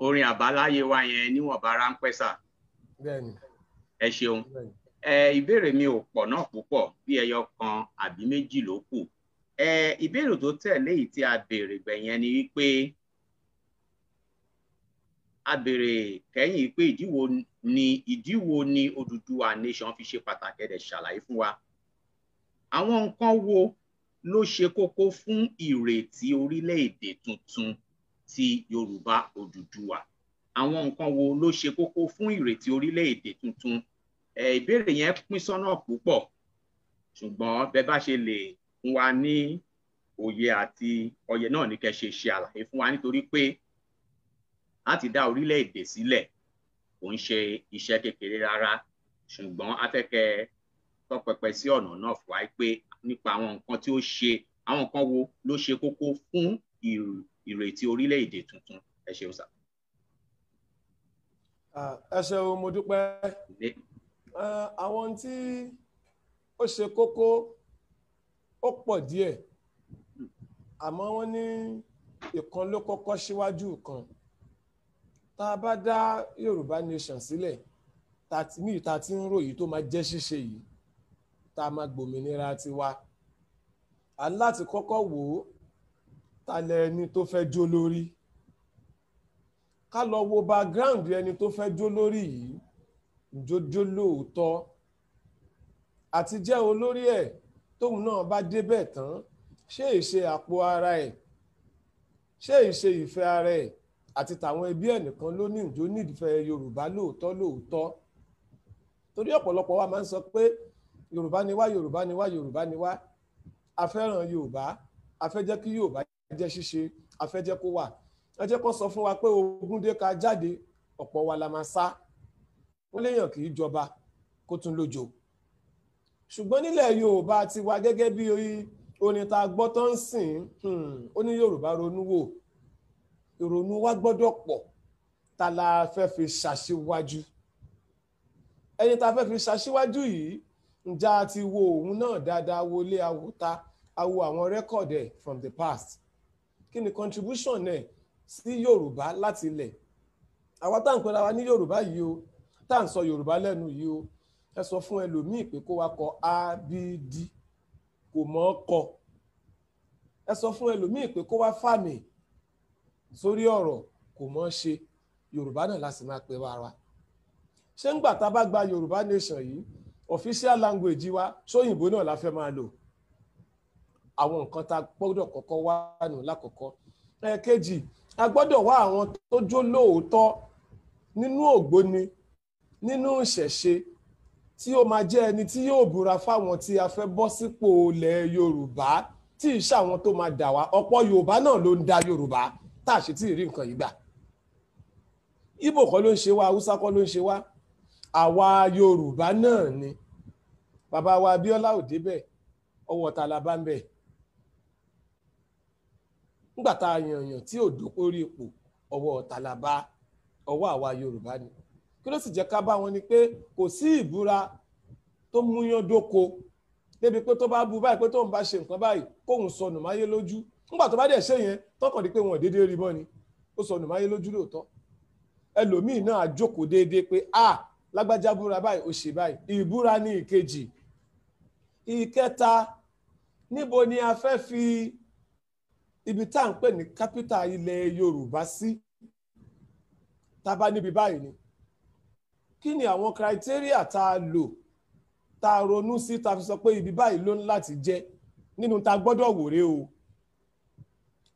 orin àbáláyé wa yẹn níwọ̀nba ráńpẹ́ sà. Bẹ́ẹ̀ni. Ẹ ṣeun. Bẹ́ẹ̀ni. Ẹ ìbéèrè mi ò pọ̀ náà púpọ̀, bí ẹyọ kan àbí méjì ló kù. Ẹ ìbéèrè tó tẹ̀lé èyí tí a béèrè gbẹ̀yẹn ni wípé a béèrè kẹ́yìn pé ìdí wo ni Odùduwà nation fi ṣe pàtàkì. Ẹ dẹ̀ ṣàlàyé fún wa. Àwọn nǹkan wo ló ṣe kókó fún ìrètí orílẹ̀-èdè tuntun ti Yorùbá Odùduwà? Àwọn nǹkan wo ló ṣe kókó fún ìrètí orílẹ̀-èdè tuntun? Ẹ ìbéèrè yẹn pín sọ́nà púpọ̀, ṣùgbọ́n bẹ́ bá ṣe lè fún wa ní òye àti ọyẹ náà ní kẹ́ ṣe ṣe àlàyé fún wa, nítorí pé láti dá orílẹ̀-èdè sílẹ̀ kò ń ṣe iṣẹ́ kékeré rárá, ṣùgbọ́n a fẹ́ kẹ́ tọpẹpẹ sí ọ̀nà náà fún wa pé nípa àwọn nǹkan tí ó ṣe, àwọn nǹkan wo ló ṣe kókó fún ìrètí orílẹ̀-èdè tuntun. Ẹ ṣeun sà. Ẹ ṣeun, mo dúpẹ́. Àwọn tí ó ṣe kókó ó pọ̀ díẹ̀, àmọ́ wọ́n ní ìkan ló kọ́kọ́ síwájú kan. Tá a bá dá Yorùbá nation sílẹ̀, ní ìta tí ń ròyìn tó máa jẹ́ ṣíṣe yìí, tá a máa gbòmìnira tiwa, À ń láti kọ́kọ́ wò ó, ta lẹ ẹni tó fẹ́ jó lórí. Ká lọ wo background ẹni tó fẹ́ jó lórí yìí, jójó lóòótọ́ àti jẹ́ olórí ẹ̀, tóun náà bá débẹ̀ tán, ṣé ìṣe àpò ara ẹ̀, ṣé ìṣe ìfẹ́ ara ẹ̀ àti tàwọn ẹbí ẹ̀ nìkan ló ní, ìjó nífẹ̀ẹ́ Yorùbá lóòótọ́ lóòótọ́? Torí ọ̀pọ̀lọpọ̀ wa máa ń sọ pé Yorùbá ni wá, Yorùbá ni wá, Yorùbá ni wá, a fẹ́ràn Yorùbá, a fẹ́ jẹ́ kí Yorùbá jẹ́ ṣíṣe, a fẹ́ jẹ́ kó wà. Ẹ jẹ́ kó sọ fún wa pé ogun dé ká jáde, ọ̀pọ̀ wa la máa sá. Wọ́n léèyàn kì í jọba kó tún lójo. Ṣùgbọ́n nílẹ̀ Yorùbá ti wa, gẹ́gẹ́ bí orin tá a gbọ́ tó ń sìn, ó ní Yorùbá ronú wò. Ìrònú wa gbọ́dọ̀ pọ̀. Ta la fẹ́ fi ṣàṣíwájú? Ẹni tá a fẹ́ fi ṣàṣíwájú yìí, ǹjẹ́ a ti wo òun náà dáadáa, wọlé awòta, awo àwọn record ẹ̀ from the past? Kí ni contribution ẹ̀ sí Yorùbá láti ilẹ̀? Àwa tá à ń pera wa ní Yorùbá yìí o, tá à ń sọ Yorùbá lẹ́nu yìí o, ẹ sọ fún ẹlòmíì pé kó wa kọ A B D, kò mọ̀ ọ́ kọ. Ẹ sọ fún ẹlòmíì pé kó wá fàmì sórí ọ̀rọ̀, kò mọ̀ ọ́ ṣe. Yorùbá náà la sì máa pè wá wa. Ṣé ńgbà tá a bá gba Yorùbá nation yìí, official language wa, sóyìnbó náà la fẹ́ máa lò? Àwọn nǹkan tá a gbọ́dọ̀ kọ́kọ́ wá nù lákọ̀ọ́kọ́. Ẹ̀ẹ̀kejì, a gbọ́dọ̀ wá àwọn tó jó lóòótọ́ nínú ògbóni, nínú ìṣẹ̀ṣe, tí ó máa jẹ́ ẹni tí yóò búra fáwọn tí a fẹ́ bọ́ sípò ilẹ̀ Yorùbá, tí ì ṣàwọn tó máa dà wá. Ọ̀pọ̀ Yorùbá náà ló ń da Yorùbá tá a ṣe tí ì rí nǹkan yìí gbà. Ìgbò kọ́ ló ń ṣe wá, Haúsá kọ́ ló ń ṣe wá, àwa Yorùbá náà ni. Bàbá wa Abíọ́lá ò débẹ̀, ọwọ́ ta la bá ń bẹ̀. Nígbà tá a yànyàn tí ò dókórí ipò, ọwọ́ ta la bá? Ọwọ́ àwa Yorùbá ni. Kí ló sì jẹ́ ká bá wọn ni pé kò sí ìbúra tó múyán dóko débi pé tó bá bu báyìí pé tóun bá ṣe nǹkan báyìí kóun sọnù máyé lójú. Nígbà tó bá dẹ̀ ṣe yẹn, tọkàn di pé wọn ò déédéé rí mọ́ ni, ó sọnù máyé lójú lóòótọ́. Ẹlòmíì náà á jókòó déédéé pé a lágbájá búra báyìí, ó ṣe báyìí. Ìbúra ní ìkejì. Ìkẹta, níbo ni a fẹ́ fi ibi tá à ń pè ní kápítà ilẹ̀ Yorùbá sí? Tá a bá níbi báyìí ni, kí ni àwọn criteria tá a lò, tá a ronú sí, tá a fi sọ pé ibi báyìí ló ń láti jẹ́? Nínú tá a gbọ́dọ̀ wò rèé o.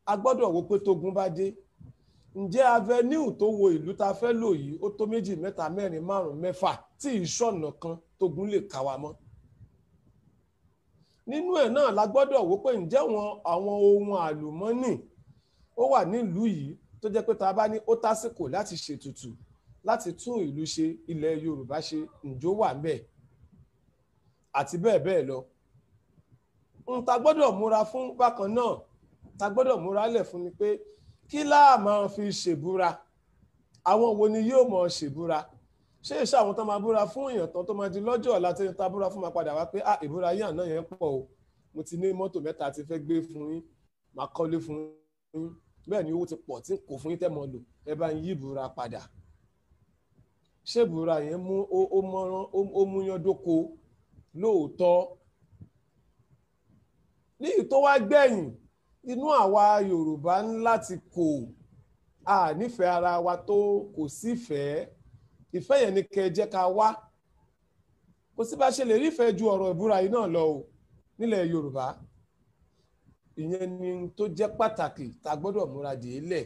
A gbọ́dọ̀ wò pé tógun bá dé, ǹjẹ́ avenue tó wo ìlú tá a fẹ́ lò yìí ó tó méjì, mẹ́ta, mẹ́rin, márùn, mẹ́fà, tí ìṣọ̀nà kan tógun lè kà wá mọ́? Nínú ẹ̀ náà la gbọ́dọ̀ wò pé ǹjẹ́ wọn àwọn ohun àlùmọ́nì ó wà nílùú yìí tó jẹ́ pé tá a bá ní ó tásìkò láti ṣètùtù, láti tún ìlú ṣe, ilẹ̀ Yorùbá ṣe, ǹjọ́ wà ń bẹ̀, àti bẹ́ẹ̀ bẹ́ẹ̀ lọ. N ta gbọ́dọ̀ múra fún bákan náà, ta gbọ́dọ̀ múra lẹ̀ fún ni pé kí láà máa fi ṣèbúra? Àwọn wo ni yóò mọ̀ ṣèbúra? Ṣé ìṣe àwọn tó máa búra fún èèyàn tán, tó máa di lọ́jọ́ ọ̀la tí ta búra fún máa padà wá pé ah, ìbúra yín àná yẹn pọ̀ o, mo ti ní mọ́tò mẹ́ta tí fẹ́ gbé fún yín, máa kọ́lé fún yín, bẹ́ẹ̀ ni owó ti pọ̀ tí kò fún yín tẹ́ mọ́ lò, ẹ bá ń yí ìbúra padà? Ṣé ìbúra yẹn mú ó mọ́rán, ó múyán dóko lóòótọ́? Ní tó wá gbẹ̀yìn, inú àwa Yorùbá ń láti kò a nífẹ̀ẹ́ ara wa tó, kò sífẹ̀ẹ́. Ìfẹ́ yẹn ni kẹ́ jẹ́ ká wá. Kò sí bá ṣe lè rífẹ̀ẹ́ ju ọ̀rọ̀ ìbúra yìí náà lọ o nílẹ̀ Yorùbá. Ìyẹn ni tó jẹ́ pàtàkì tá a gbọ́dọ̀ múra dè é lẹ̀,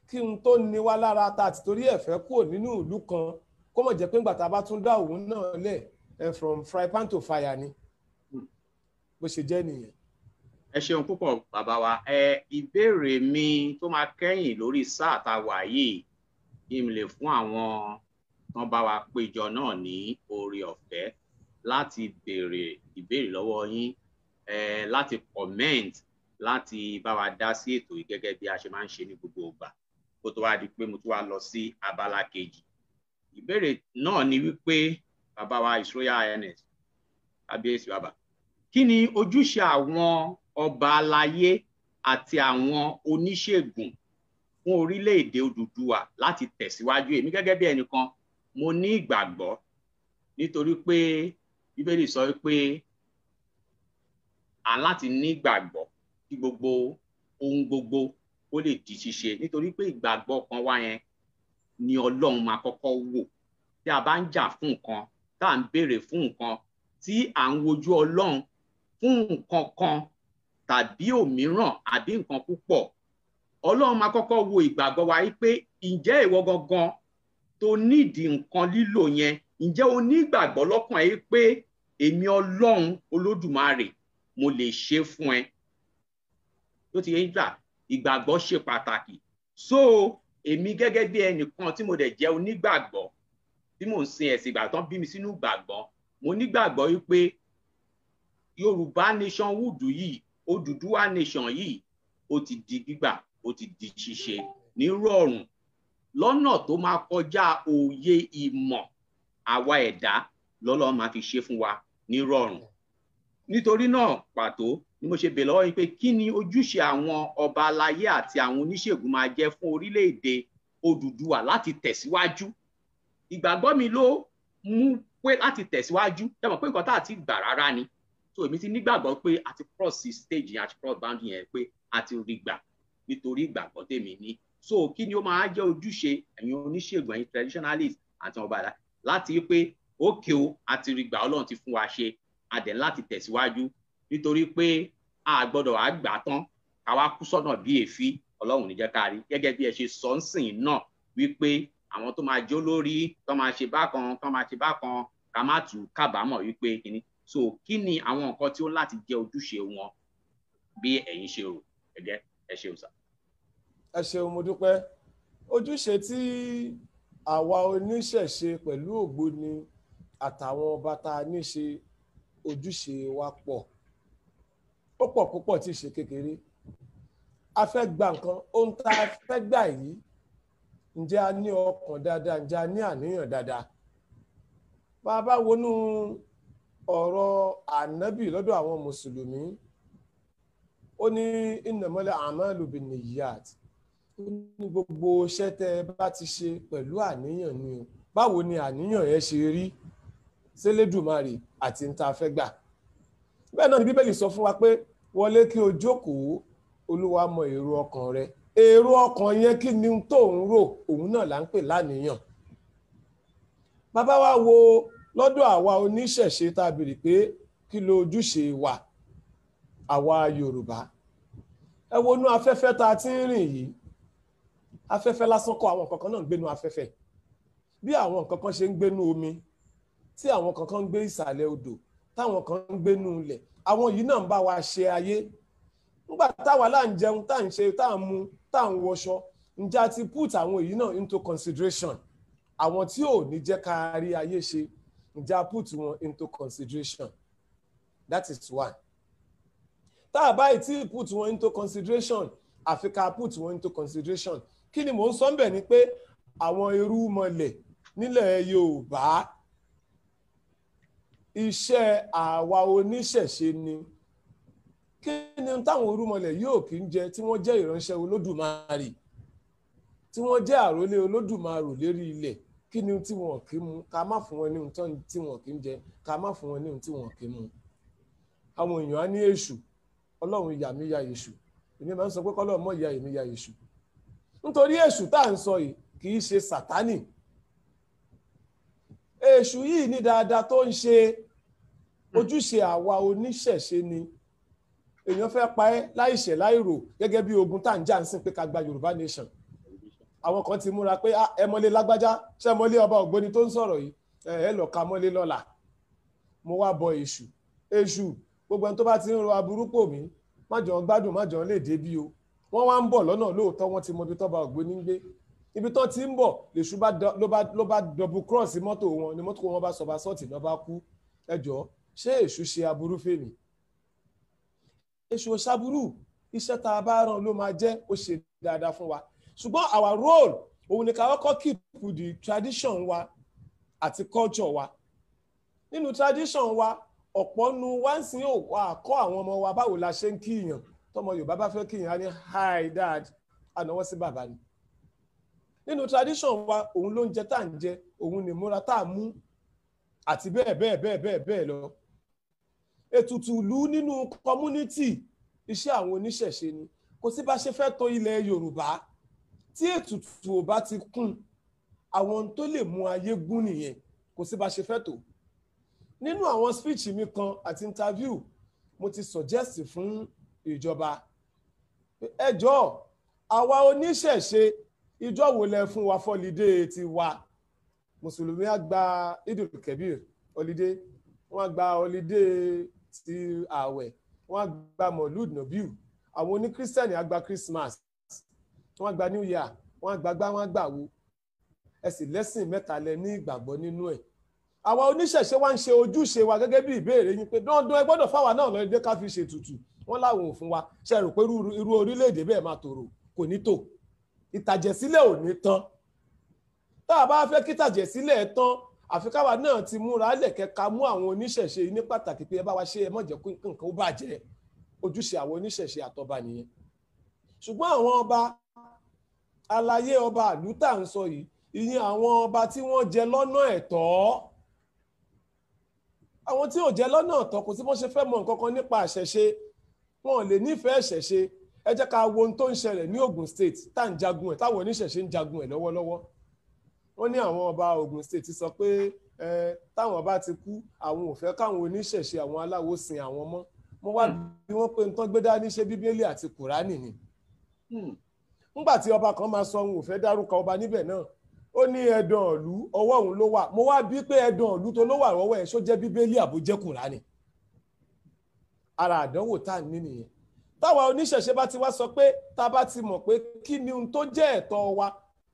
kí n tó ní wá lára tá a ti torí ẹ̀fẹ́ kúrò nínú ìlú kan, kó mọ̀ jẹ́ pé ńgbà tá a bá tún dá òun náà lẹ̀, from fry pan to fire ni. Bó ṣe jẹ́ nìyẹn. Ẹ ṣeun púpọ̀, bàbá wa. Ẹ ìbéèrè mi tó máa kẹ́yìn lórí sáà tá a wà yìí, kí n lè fún àwọn tán bá wa péjọ náà ní oore ọ̀fẹ́ láti béèrè ìbéèrè lọ́wọ́ yín, láti comment, láti bá wa dá sí ètò yìí gẹ́gẹ́ bí a ṣe máa ń ṣe ní gbogbo ìgbà, kó tó wá di pé mo tún wá lọ sí abala kejì. Ìbéèrè náà ni wípé, bàbá wa His Royal Highness, kábíyèsí bàbá, kí ni ojúṣe àwọn ọba aláyé àti àwọn oníṣègùn fún orílẹ̀-èdè Odùduwà láti tẹ̀síwájú? Èmi gẹ́gẹ́ bí ẹnìkan, mo ní ìgbàgbọ́, nítorí pé Bíbélì sọ pé À ń láti ní ìgbàgbọ́ kí gbogbo ohun gbogbo ó lè di ṣíṣe, nítorí pé ìgbàgbọ́ kan wá yẹn ni Ọlọ́run máa kọ́kọ́ wò. Tí a bá ń jà fún nǹkan, tá à ń béèrè fún nǹkan, tí à ń wojú Ọlọ́run fún nǹkan kan tàbí òmíràn àbí nǹkan púpọ̀, Ọlọ́run máa kọ́kọ́ wo ìgbàgbọ́ wa yìí pé ǹjẹ́ ìwọ gangan tó nídìí nǹkan lílò yẹn, ǹjẹ́ o ní ìgbàgbọ́ lọ́kàn ẹ pé èmi Ọlọ́run Olódùmarè mo lè ṣe fún ẹ? Tó ti yẹ gbà, ìgbàgbọ́ ṣe pàtàkì. So èmi gẹ́gẹ́ bí ẹnìkan tí mo dẹ̀ jẹ́ onígbàgbọ́, tí mò ń sin ẹ̀sìn ìgbà tán bí mi sínú ìgbàgbọ́, mo nígbàgbọ́ wípé Yorùbá nation wùdú yìí, Odùduwà nation yìí, ó ti di gbígbà, ó ti di ṣíṣe ní rọ̀rùn lọ́nà tó máa kọjá òye ìmọ̀ àwa ẹ̀dá lọ́lọ́ máa fi ṣe fún wa ní rọ̀rùn. Nítorí náà pàtó ni mo ṣe bèèrè lọ́wọ́ yín pé kí ni ojúṣe àwọn ọba aláyé àti àwọn oníṣègùn máa jẹ́ fún orílẹ̀-èdè Odùduwà láti tẹ̀síwájú. Ìgbàgbọ́ mi ló mú pé láti tẹ̀síwájú, ṣé mọ̀ pé nǹkan tá a ti gbà rárá ni. So èmi ti nígbàgbọ́ pé a ti cross stage yẹn, a ti cross boundary yẹn, pé a ti rí gbà nítorí ìgbàgbọ́ tèmi ní. So kí ni ó máa jẹ́ ojúṣe ẹ̀yin oníṣègùn, ẹ̀yin traditionalist àti ọba àlá láti pé ókè o, a ti rí gbà, Ọlọ́run ti fún wa ṣe, a dẹ̀ láti tẹ̀síwájú, nítorí pé a gbọ́dọ̀ wá gbà tán ká wá kú sọ́nà bí èéfín. Ọlọ́run ní jẹ́ ká rí gẹ́gẹ́ bí ẹ ṣe sọ ń sìn náà wípé àwọn tó máa jó lórí tó máa ṣe bákan tó máa ṣe bákan, ká má tù kábàámọ̀ wípé kíní. So kí ni àwọn nǹkan tí ó láti jẹ́ ojúṣe wọn bí ẹ̀yin ṣe rò? Gẹ́gẹ́ ẹ ṣeun sà. Ẹ ṣeun, mo dúpẹ́. Ojúṣe tí àwa oníṣẹ̀ṣe pẹ̀lú ògbóni àtàwọn ọba tá a ní ṣe, ojúṣe wa pọ̀, ó pọ̀ púpọ̀ tí ì ṣe kékeré. A fẹ́ gba nǹkan, ohun tá a fẹ́ gbà yìí, ǹjẹ́ a ní ọkàn dáadáa? Ǹjẹ́ a ní àníyàn dáadáa? Bá a bá wọnú ọ̀rọ̀ ànábì lọ́dọ̀ àwọn mùsùlùmí, ó ní innamal a'malu binniyat, ó ní gbogbo iṣẹ́ tẹ́ ẹ bá ti ṣe pẹ̀lú àníyàn ni o. Báwo ni àníyàn yẹn ṣe rí sélédùmarè àti ń ta fẹ́ gbà? Bẹ́ẹ̀ náà ni Bíbélì sọ fún wa pé wọlé kí o jókòó, Olúwa mọ èrò ọkàn rẹ. Èrò ọkàn yẹn, kí ni tó ń rò? Òun náà là ń pè láníyàn. Bàbá wa wo lọ́dọ̀ àwa oníṣẹ̀ṣe tá a béèrè pé kí ló ojúṣe wa àwa Yorùbá. Ẹ wo inú afẹ́fẹ́ tá a ti ń rìn yìí, afẹ́fẹ́ lásán kọ́, àwọn nǹkan kan náà ń gbénú afẹ́fẹ́. Bí àwọn nǹkan kan ṣe ń gbénú omi, tí àwọn kan ń gbé ìsàlẹ̀ odò, táwọn kan ń gbénú ilẹ̀, àwọn yìí náà ń bá wa ṣe ayé. Nígbà táwa là ń jẹun, tá à ń ṣe, tá à ń mu, tá à ń wọṣọ, ǹjẹ́ a ti put àwọn yìí náà into consideration? Àwọn tí ò ní jẹ́ ká rí ayé ṣe, ǹjẹ́ a put wọn into consideration? That is one. Tá a bá tí put wọn into consideration, àfi ká put wọn into consideration. Kí ni mò ń sọ ńbẹ̀ ni pé àwọn irúnmọlẹ̀ nílẹ̀ Yorùbá, iṣẹ́ àwa oníṣẹ̀ṣe ni. Kí ni táwọn irúnmọlẹ̀ yóò kí ń jẹ, tí wọ́n jẹ́ ìránṣẹ́ Olódùmarè, tí wọ́n jẹ́ àrólé Olódùmarè lérí ilẹ̀? Kí ni tí wọn kì í mu? Ká má fún wọn ní ohun tí wọn kì í jẹ, ká má fún wọn ní ohun tí wọn kì í mu. Àwọn èèyàn á ní èṣù, Ọlọ́run yà mí ya èṣù. Èmi máa ń sọ pé kọ́lọ́run mọ̀ ya èmi ya èṣù, nítorí èṣù tá à ń sọ yìí kì í ṣe Sátánì. Èṣù yìí ní dáadáa tó ń ṣe. Ojúṣe àwa oníṣẹ̀ṣe ni. Èèyàn fẹ́ pa ẹ́ láìṣẹ̀ láìrò, gẹ́gẹ́ bí ogun tá à ń jà ń sìn pé ká gba Yorùbá nation. Àwọn kan ti múra pé ẹ mọ́lé lágbájá, ṣé mọ́lé ọba ògbóni tó ń sọ̀rọ̀ yìí, ẹ lọ ka mọ́lé lọ́la. Mo wá bọ èṣù. Èṣù, gbogbo ẹni tó bá ti ń ro aburú pò mí, má jọ gbádùn, má jọ lè débi o. Wọ́n wá ń bọ̀ lọ́nà lóòótọ́, wọ́n ti mọ ibi tọ́ba ògbóni ń gbé. Ibi tó ti ń bọ̀ lèṣù ló bá double cross mọ́tò wọn, ni mọ́tò wọn bá sọba sọ́ọ̀tì náà bá kú. Ẹ jọ̀ọ́, ṣé èṣù ṣe aburú fèmí? Èṣù ò ṣaburú. Iṣẹ́ tá a bá rán ló máa jẹ́, ó ṣe dáadáa fún wa. Ṣùgbọ́n our role òun ni ká kọ́kọ́ keep the tradition wa àti culture wa. Nínú tradition wa, ọ̀pọ̀ nu wá ń sin òwò àkọ́ àwọn ọmọ wa báwo la ṣe ń kíyàn. Tọmọ Yorùbá bá fẹ́ kíyàn, á ní hi dad, ànáwọ́ sí bàbá ni. Nínú tradition wa, òun ló ń jẹ tá à ń jẹ, òun ni múra tá à mú, àti bẹ́ẹ̀ bẹ́ẹ̀ bẹ́ẹ̀ bẹ́ẹ̀ bẹ́ẹ̀ lọ. Ètùtù ìlú nínú community, iṣẹ́ àwọn oníṣẹ̀ṣe ni. Kò sí bá ṣe fẹ́ tó ilẹ̀ Yorùbá tí ètùtù ò bá ti kún. Àwọn ohun tó lè mú ayé gún nìyẹn. Kò sí bá ṣe fẹ́ tó. Nínú àwọn speech mi kan àti interview, mo ti suggest fún ìjọba, ẹ jọ̀ọ́, àwa oníṣẹ̀ṣe, ìjọ wo lẹ fún wa f'holiday ti wa? Mùsùlùmí á gba Idul Kebir holiday, wọ́n á gba holiday ti ààwẹ̀, wọ́n á gba Molud Nobiu. Àwọn oníkírísítẹ̀nì á gba Christmas, wọ́n á gba New Year, wọ́n á gba gbá, wọ́n á gbà wo. Ẹ sì lẹ́sìn mẹ́ta lẹ ní ìgbàgbọ́ nínú ẹ̀. Àwa oníṣẹ̀ṣe wa ń ṣe ojúṣe wa gẹ́gẹ́ bí ìbéèrè yín pé dandan, ẹ gbọ́dọ̀ fáwa náà lọ́dẹ ká fi ṣètùtù. Wọ́n láwọn ò fún wa. Ṣe rò pé irú orílẹ̀-èdè bẹ́ẹ̀ máa tòrò? Kò ní tò. Ìtàjẹ̀sílẹ̀ ò ní tán. Tá a bá fẹ́ kí ìtàjẹ̀sílẹ̀ tán, àfi káwa náà ti múra lẹ̀kẹ́, ká mú àwọn oníṣẹ̀ṣe ní pàtàkì pé ẹ bá wa ṣe, ẹ má jẹ́ kí nǹkan ó bàjẹ́. Ojúṣe àwọn oníṣẹ̀ṣe àtọba nìyẹn. Ṣùgbọ́n àwọn ọba aláyé, ọba àlú tá à ń sọ yìí, ìyẹn àwọn ọba tí wọ́n jẹ lọ́nà ẹ̀tọ́. Àwọn tí ò jẹ lọ́nà ẹ̀tọ́, kò sí bọ́n ṣe fẹ́ mọ nǹkan kan nípa àṣẹṣe, wọn ò lè nífẹ̀ẹ́ ṣẹ̀ṣe. Ẹ jẹ́ ká wo ohun tó ń ṣẹlẹ̀ ní Ogun State tá à ń jagun ẹ̀, táwọn oníṣẹ̀ṣe ń jagun ẹ̀ lọ́wọ́lọ́wọ́. Wọ́n ní àwọn ọba Ogun State sọ pé ẹ táwọn bá ti kú, àwọn ò fẹ́ káwọn oníṣẹ̀ṣe, àwọn aláwo sin àwọn mọ́. Mo wá bí wọ́n pé nǹkan gbé dání, ṣe Bíbélì àti Kùránì ni? Ńgbà tí ọba kan máa sọ, òun ò fẹ́ dárúkọ ọba níbẹ̀ náà, ó ní ẹ̀dàn ìlú ọwọ́ òun ló wà. Mo wá bí pé ẹ̀dàn ìlú tó ló wà lọ́wọ́ ẹ̀, ṣó jẹ́ Bíbélì àbó jẹ́ Kùránì? Ara àdánwò tá à ń ní nìyẹn. Táwa oníṣẹ̀ṣe bá ti wá sọ pé tá a bá ti mọ̀ pé kí ni ohun tó jẹ́ ẹ̀tọ́ wa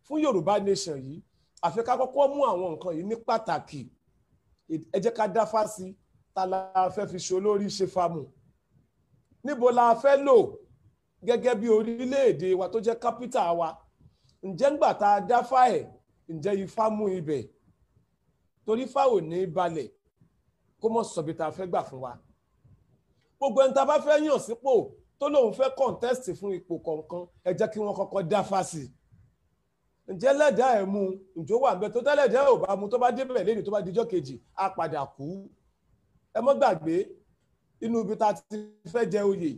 fún Yorùbá nation yìí, àfi ká kọ́kọ́ mú àwọn nǹkan yìí ní pàtàkì. Ẹ jẹ́ ká dáfá sí ta la fẹ́ fi ṣe olórí, ṣe famù, níbo la fẹ́ lò gẹ́gẹ́ bí orílẹ̀-èdè wa tó jẹ́ capital wa. Ǹjẹ́ ńgbà tá a dáfá ẹ̀, ǹjẹ́ ifá mú ibẹ̀? Torí ifá ò ní balẹ̀ kó mọ̀ sọ̀bi tá a fẹ́ gbà fún wa. Gbogbo ẹni tá a bá fẹ́ yàn sípò tó lóun fẹ́ contest fún ipò kọ̀ọ̀kan, ẹ jẹ́ kí wọ́n kọ́kọ́ dáfá sí i. Ǹjẹ́ lẹ́dàá ẹ̀ mú? Ǹjọ́ wà ńbẹ? Tó tẹ́lẹ̀dẹ́ ò bá mú, tó bá débẹ̀ lẹ́yìn, tó bá dijọ́ kejì, á padà kú. Ẹ mọ́ gbàgbé, inú ibi tá a ti fẹ́ jẹ oyè,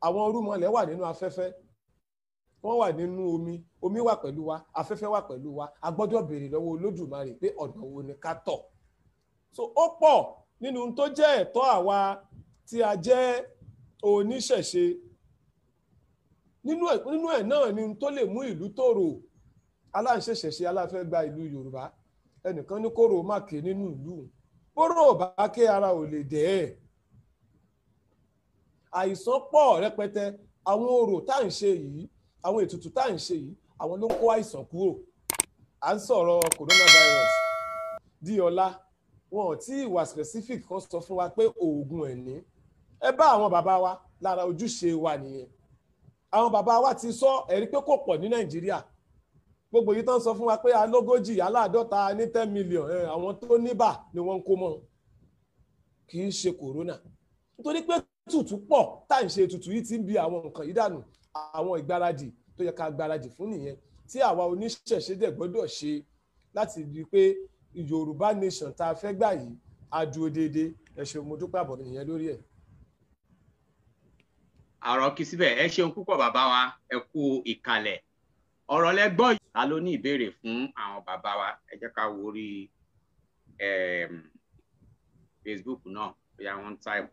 àwọn orúmọlẹ̀ wà nínú afẹ́fẹ́, wọ́n wà nínú omi, omi wà pẹ̀lú wa, afẹ́fẹ́ wà pẹ̀lú wa. A gbọ́dọ̀ béèrè lọ́wọ́ Olódùmarè pé ọ̀nà wo ni ká tọ̀. So ó pọ̀ nínú tó jẹ́ ẹ̀tọ́ àwa tí a jẹ́ oníṣẹ̀ṣe. Nínú ẹ̀ náà ni tó lè mú ìlú tòrò. Aláǹṣẹ̀ṣẹ̀ṣe aláfẹ́ gba ìlú Yorùbá, ẹnìkan ní kóró má ké nínú ìlú. Kóró ò bá ké, ara ò lè dẹ̀ ẹ́. Àìsàn pọ̀ rẹpẹtẹ. Àwọn orò tá à ń ṣe yìí, àwọn ètùtù tá à ń ṣe yìí, àwọn ló ń kó àìsàn kúrò. À ń sọ̀rọ̀ coronavirus di ọ̀la, wọn ò tí ì wà specific kan sọ fún wa pé oògùn ẹ̀ ní. Ẹ bá àwọn bàbá wa, lára ojúṣe wa nìyẹn. Àwọn bàbá wa ti sọ ẹ̀rí pé kò pọ̀ ní Nàìjíríà. Gbogbo yìí tán sọ fún wa pé alógójì, aláàdọ́ta ní 10 million, àwọn tó níbà ni wọ́n ń kó mọ́, kì í ṣe corona. Nítorí pé tutù pọ̀ tá à ń ṣe tutù yìí ti ń bi àwọn nǹkan yìí dànù. Àwọn ìgbáradì tó yẹ ká gbáradì fún nìyẹn, tí àwa oníṣẹ̀ṣe dẹ̀ gbọ́dọ̀ ṣe láti rí i pé Yorùbá nation tá a fẹ́ gbà yìí á dúró déédéé. Ẹ ṣeun, mo dúpẹ́. Àbọ̀ nìyẹn lórí ẹ̀. Àrò kì í síbẹ̀. Ẹ ṣeun púpọ̀, bàbá wa, ẹ kú ìkàlẹ̀. Ọ̀rọ̀ lẹ gbọ́ yìí. Ta ló ní ìbéèrè fún àwọn bàbá wa? Ẹ jẹ́ ká wo orí Facebook náà, bóyá wọ́n ń type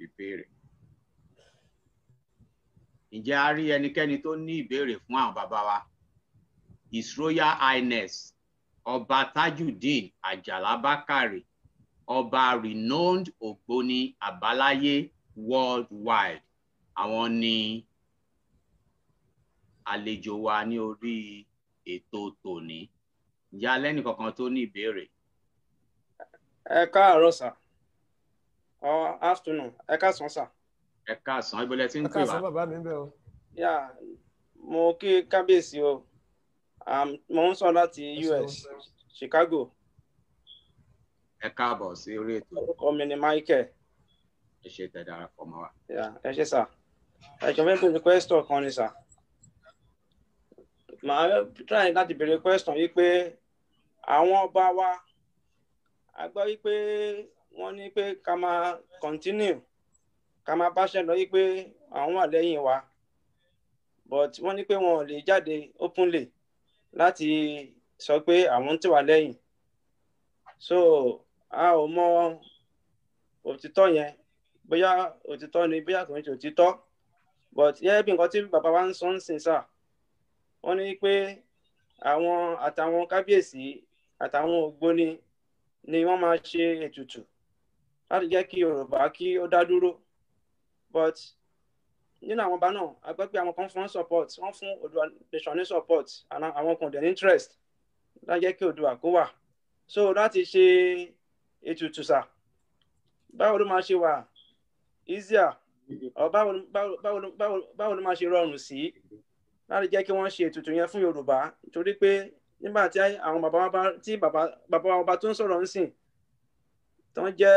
ìbéèrè. Ǹjẹ́ a rí ẹnikẹ́ni tó ní ìbéèrè fún àwọn bàbá wa, His Royal Highness Ọba Tajudeen Àjàlá Bákàrè, ọba renowned Ògbóni àbáláyé worldwide? Àwọn ni àlejò wa ní orí ètò tòní. Ǹjẹ́ alẹ́ nìkankan tó ní ìbéèrè? Ẹ káàárọ̀ sir, or afternoon, ẹ káàsán sir. Ẹ káàsán. Ibo lẹ ti ń Ẹ pè wá? Káàsán, bàbá mi ń bẹ̀ o. Yà, mo kí kábíyèsí o. Mo ń sọ láti Ẹ ṣeun. US, Chicago. Ẹ káàbọ̀ sí orí ètò. Orúkọ mi ni Michael. Ẹ ṣe tẹ́ darapọ̀ mọ́ wa. Yà, ẹ ṣé sir. Ẹ jọ̀ọ́, fẹ́ béèrè question kan ni sir. Màá try láti béèrè question yìí pé àwọn ọba wa A gbọ́ wípé wọ́n ní pé ká máa continue, ká máa báṣẹ́ lọ, wípé àwọn wà lẹ́yìn wa, but wọ́n ní pé wọn ò lè jáde openly láti sọ pé àwọn ń tì wá lẹ́yìn. So a ò mọ òtítọ́ yẹn, bóyá òtítọ́ ni, bóyá kò ń ṣe òtítọ́, but yẹ́ bí nǹkan tí bàbá wa ń sọ ń sìn sà, wọ́n ní pé àwọn àtàwọn kábíyèsí àtàwọn ògbóni ni wọ́n máa ṣe ètùtù láti jẹ́ kí Yorùbá kí ó dá dúró. But nínú àwọn ọba náà, a gbọ́ pé àwọn kan fún support, wọ́n fún Oòduà nation ní support, and àwọn kan dẹ̀ ní interest láti jẹ́ kí Oòduà kó wà. So láti ṣe ètùtù sà, báwo ló máa ṣe wà easier or báwo ló máa ṣe rọrùn sí láti jẹ́ kí wọ́n ṣe ètùtù yẹn fún Yorùbá? Torí pé nígbà tí àwọn bàbá wa bá tí bàbá bàbá wa ọba tó ń sọ̀rọ̀ ń sìn, tó ń jẹ́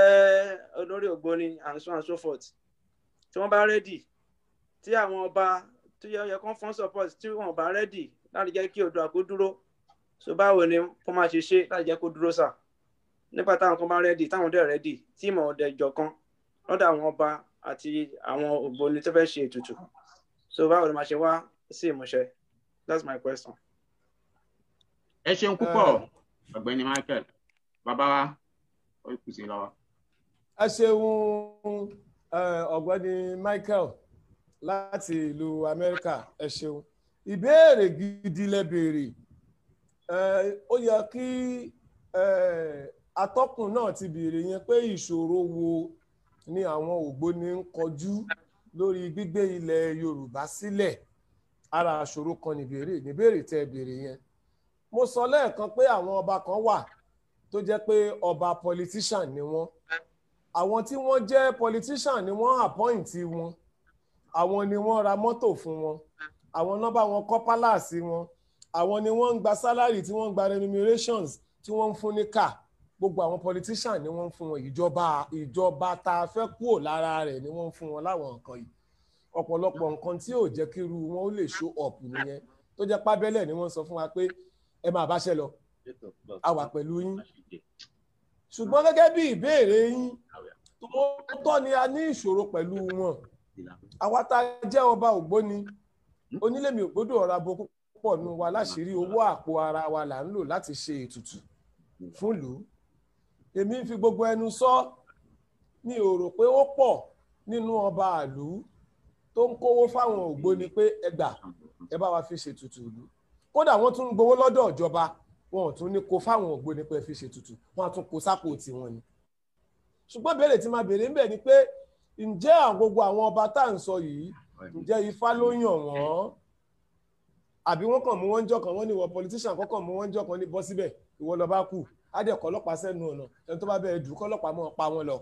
olórí ògbóni and so and so forth, tí wọ́n bá ready, tí àwọn ọba tó yẹ kán fún support, tí wọ́n bá ready láti jẹ́ kí Oòduà kó dúró, so báwo ni kó máa ṣe ṣe láti jẹ́ kó dúró sà, nígbà táwọn kan bá ready, táwọn dẹ̀ ready, tí ìmọ̀ ọ̀dẹ̀ jọ̀kan lọ́dọ̀ àwọn ọba àti àwọn ògbóni tó fẹ́ ṣe ètùtù? So báwo ni máa ṣe wá sí ìmúṣẹ? That's my question. Ẹ ṣeun púpọ̀, ọ̀gbẹ́ni Michael. Bàbá wa, ó kù sí lọ́wọ́. Ẹ ṣeun, ọ̀gbẹ́ni Michael láti ìlú Amẹ́ríkà. Ẹ ṣeun, ìbéèrè gidi lẹ béèrè. Ó yẹ kí atọ́kùn náà ti béèrè yẹn pé ìṣòro wo ni àwọn ògbóni ń kọjú lórí gbígbé ilẹ̀ Yorùbá sílẹ̀. Ara àṣòro kan níbèrè tẹ́ béèrè yẹn. Mo sọ lẹ́ẹ̀kan pé àwọn ọba kan wà tó jẹ́ pé ọba politician ni wọ́n. Àwọn tí wọ́n jẹ́ politician ni wọ́n appoint wọn, àwọn ni wọ́n ra mọ́tò fún wọn, àwọn náà bá wọn kọ́ palace wọn, àwọn ni wọ́n ń gba salary, tí wọ́n ń gba remunerations, tí wọ́n ń fún ní car. Gbogbo àwọn politician ni wọ́n ń fún wọn. Ìjọba tá a fẹ́ kúrò lára rẹ̀ ni wọ́n ń fún wọn láwọn nǹkan yìí. Ọ̀pọ̀lọpọ̀ nǹkan tí ò jẹ́ kí irú wọn ó lè show up nìyẹn, tó jẹ́ pábẹ́lẹ̀ ni wọ́n sọ fún wa pé ẹ máa báṣẹ́ lọ, a wà pẹ̀lú yín. Ṣùgbọ́n gẹ́gẹ́ bí ìbéèrè yín, tó tọ́ ni, a ní ìṣòro pẹ̀lú wọn. Àwa tá a jẹ́ ọba ògbóni, onílẹ̀mí ògbódò ọ̀rá bo púpọ̀ nù wa láṣìírí. Owó àpò ara wa là ń lò láti ṣe ètùtù fún ìlú. Èmi ń fi gbogbo ẹnu sọ, mi ò rò pé ó pọ̀ nínú ọba àlú tó ń kówó fáwọn ògbóni pé ẹ gbà, ẹ bá wa fi ṣètùtù ìlú. Kódà wọ́n tún ń gbowó lọ́dọ̀ ìjọba, wọn ò tún ní kó fáwọn ògbóni pé ẹ fi ṣètùtù, wọ́n á tún kó sápò tiwọn ni. Ṣùgbọ́n béèrè tí máa béèrè ń bẹ̀ ni pé, ǹjẹ́ àwọn gbogbo àwọn ọba tá à ń sọ yìí, ǹjẹ́ Ifá ló yàn wọ́n, àbí wọ́n kàn mú wọn jọ kan, wọ́n ní ìwọ politician kọ́kàn mú wọn jọ kan ní bọ́ síbẹ̀, ìwọ lọ bá kù, á dẹ̀ kọ́ ọlọ́pàá sẹ́nu ọ̀nà, ẹni tó bá bẹ̀rẹ̀ dùn kọ́lọ́pàá mọ́ pa wọn lọ?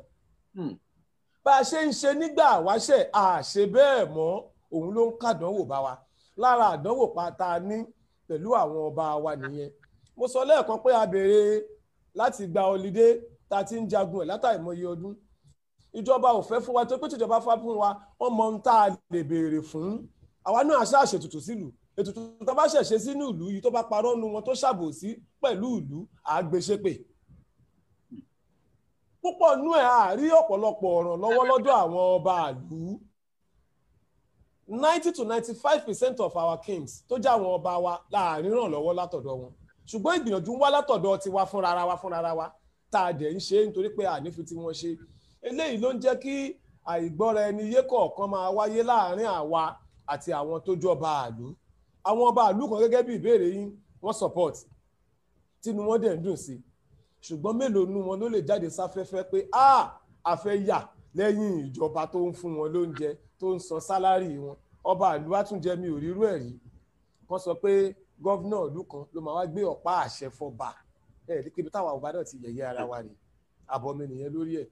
Bá a ṣe ń ṣe nígbà wáṣẹ̀, a ṣe bẹ́ẹ̀ mọ́. Òun ló ń kàdánwò bá wa. Lára àdánwò pátá ní pẹ̀lú àwọn ọba wa nìyẹn. Mo sọ lẹ́ẹ̀kan pé a béèrè láti gba holiday tá a ti ń jagun ẹ̀ látàìmọye ọdún. Ìjọba ò fẹ́ fún wa, tó pé tíjọba fà fún wa, wọ́n mọ ohun tá a lè béèrè fún. Àwa náà ṣáà ṣètùtù sílùú. Ètùtù tó bá ṣẹ̀ṣẹ̀ sínú ìlú yìí, tó bá parọ́ nu wọn, tó ṣàbòsí pẹ̀lú ìlú, àgbèṣepè púpọ̀ nú ẹ̀. Àárí ọ̀pọ̀lọpọ̀ ọ̀ràn lọ́wọ́ lọ́dọ̀ àwọn ọba ìlú. 90 to 95% of our kings tó jẹ́ àwọn ọba wa láàrin ràn lọ́wọ́ látọ̀dọ̀ wọn, ṣùgbọ́n ìgbìyànjú ń wá látọ̀dọ̀ tiwa fúnra wa tá a dẹ̀ ń ṣe, nítorí pé ànífi tí wọ́n ṣe. Eléyìí ló ń jẹ́ kí àìgbọ́ra ẹni yé kọ̀ọ̀kan máa wáyé láàrin àwa àti àwọn tó jọba àlú. Àwọn ọba àlú kan, gẹ́gẹ́ bí ìbéèrè yín, wọ́n support, tínú wọn dẹ̀ ń dùn sí. Ṣùgbọ́n mélòó nú wọn ló lè jáde sáfẹ́fẹ́ pé a fẹ́ yà lẹ́yìn ìjọba tó ń fún wọn lóúnjẹ, tó ń san salary wọn? Ọba àlú àtúnjẹ, mi ò rírú ẹ̀ rí wọ́n sọ pé governor ìlú kan ló máa wá gbé ọ̀pá àṣẹ fọba. Ẹ̀ rí pé táwa ọba náà ti yẹ̀yẹ́ ara wa rè. Àbọ̀ mi nìyẹn lórí ẹ̀.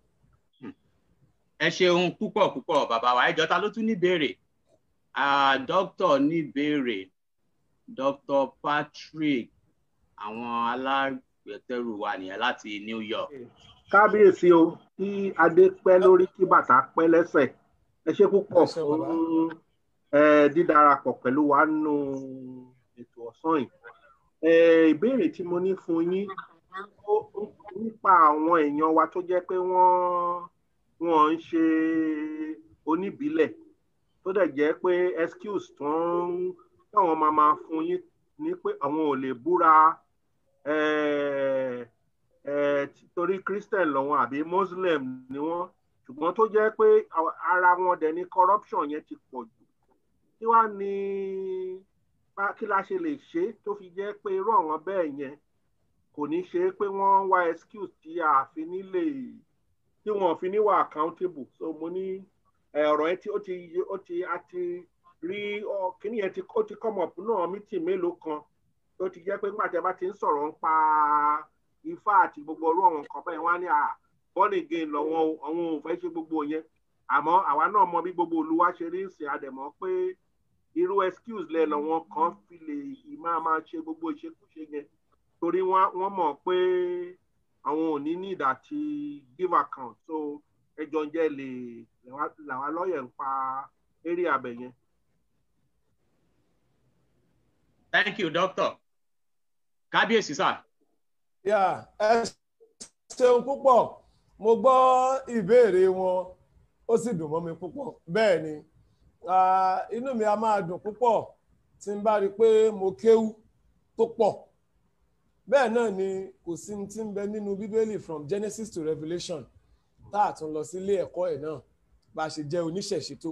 Ẹ ṣeun púpọ̀ púpọ̀, bàbá wa. Ẹjọ́, ta ló tún ní béèrè? Dókítà ní béèrè, Dr. Patrick, àwọn alágbẹ̀tẹ̀rù wa nìyẹn láti New York. Kábíyèsí o, kí adé pẹ́ lórí, kí bàtà pẹ́ lẹ́sẹ̀. Ẹ ṣe púpọ̀ fún dídarapọ̀ pẹ̀lú wa nínú ètò ọ̀sán yìí. Ìbéèrè tí mo ní fún yín Nípa àwọn èèyàn wa tó jẹ́ pé wọ́n ń ṣe oníbílẹ̀, tó dẹ̀ jẹ́ pé excuse tó ń táwọn máa fún yín ní pé àwọn ò lè búra torí Christian lọ́wọ́n àbí Muslim ni wọ́n, ṣùgbọ́n tó jẹ́ pé ara wọn dẹ̀ ní corruption yẹn ti pọ̀ jù. Kí wá ní kí la ṣe lè ṣe tó fi jẹ́ pé irú àwọn bẹ́ẹ̀ yẹn kò ní ṣe pé wọ́n wá excuse tí a fi ní lè tí wọ́n fi ní wà accountable? So mo ní ọ̀rọ̀ yẹn tí ó ti a ti rí kíní yẹn ó ti come up náà meeting mélòó kan tó ti jẹ́ pé nígbà tí a bá ti ń sọ̀rọ̀ ń pa Ifá àti gbogbo ọ̀rọ̀ àwọn nǹkan bẹ́ẹ̀, wọ́n á ní born again lọ́wọ́, àwọn ò fẹ́ ṣe gbogbo yẹn. Àmọ́ àwa náà mọ bí gbogbo olúwa ṣe rí ń sìn, àdẹ̀mọ́ pé irú excuse lẹ lọ́wọ́ kan fi lè máa ṣe gbogbo ìṣekúṣe yẹn, torí wọ́n mọ̀ pé àwọn ò ní need àti give account. So ẹjọ́ ń jẹ́ lè làwa lọ́yẹ̀ ń pa area abẹ yẹn. Thank you, doctor. Kábíyèsí sir. Yeah, ẹ ṣeun púpọ̀. Mo gbọ́ ìbéèrè wọn, ó sì dùn mọ́ mi púpọ̀. Bẹ́ẹ̀ ni, inú mi a máa dùn púpọ̀ tí n bá rí i pé mo kéwú tó pọ̀. Bẹ́ẹ̀ náà ni kò sí tí ń bẹ nínú Bíbélì from Genesis to Revelation tá a tún lọ sílé ẹ̀kọ́ ẹ̀ náà bá a ṣe jẹ́ oníṣẹ̀ṣe tó.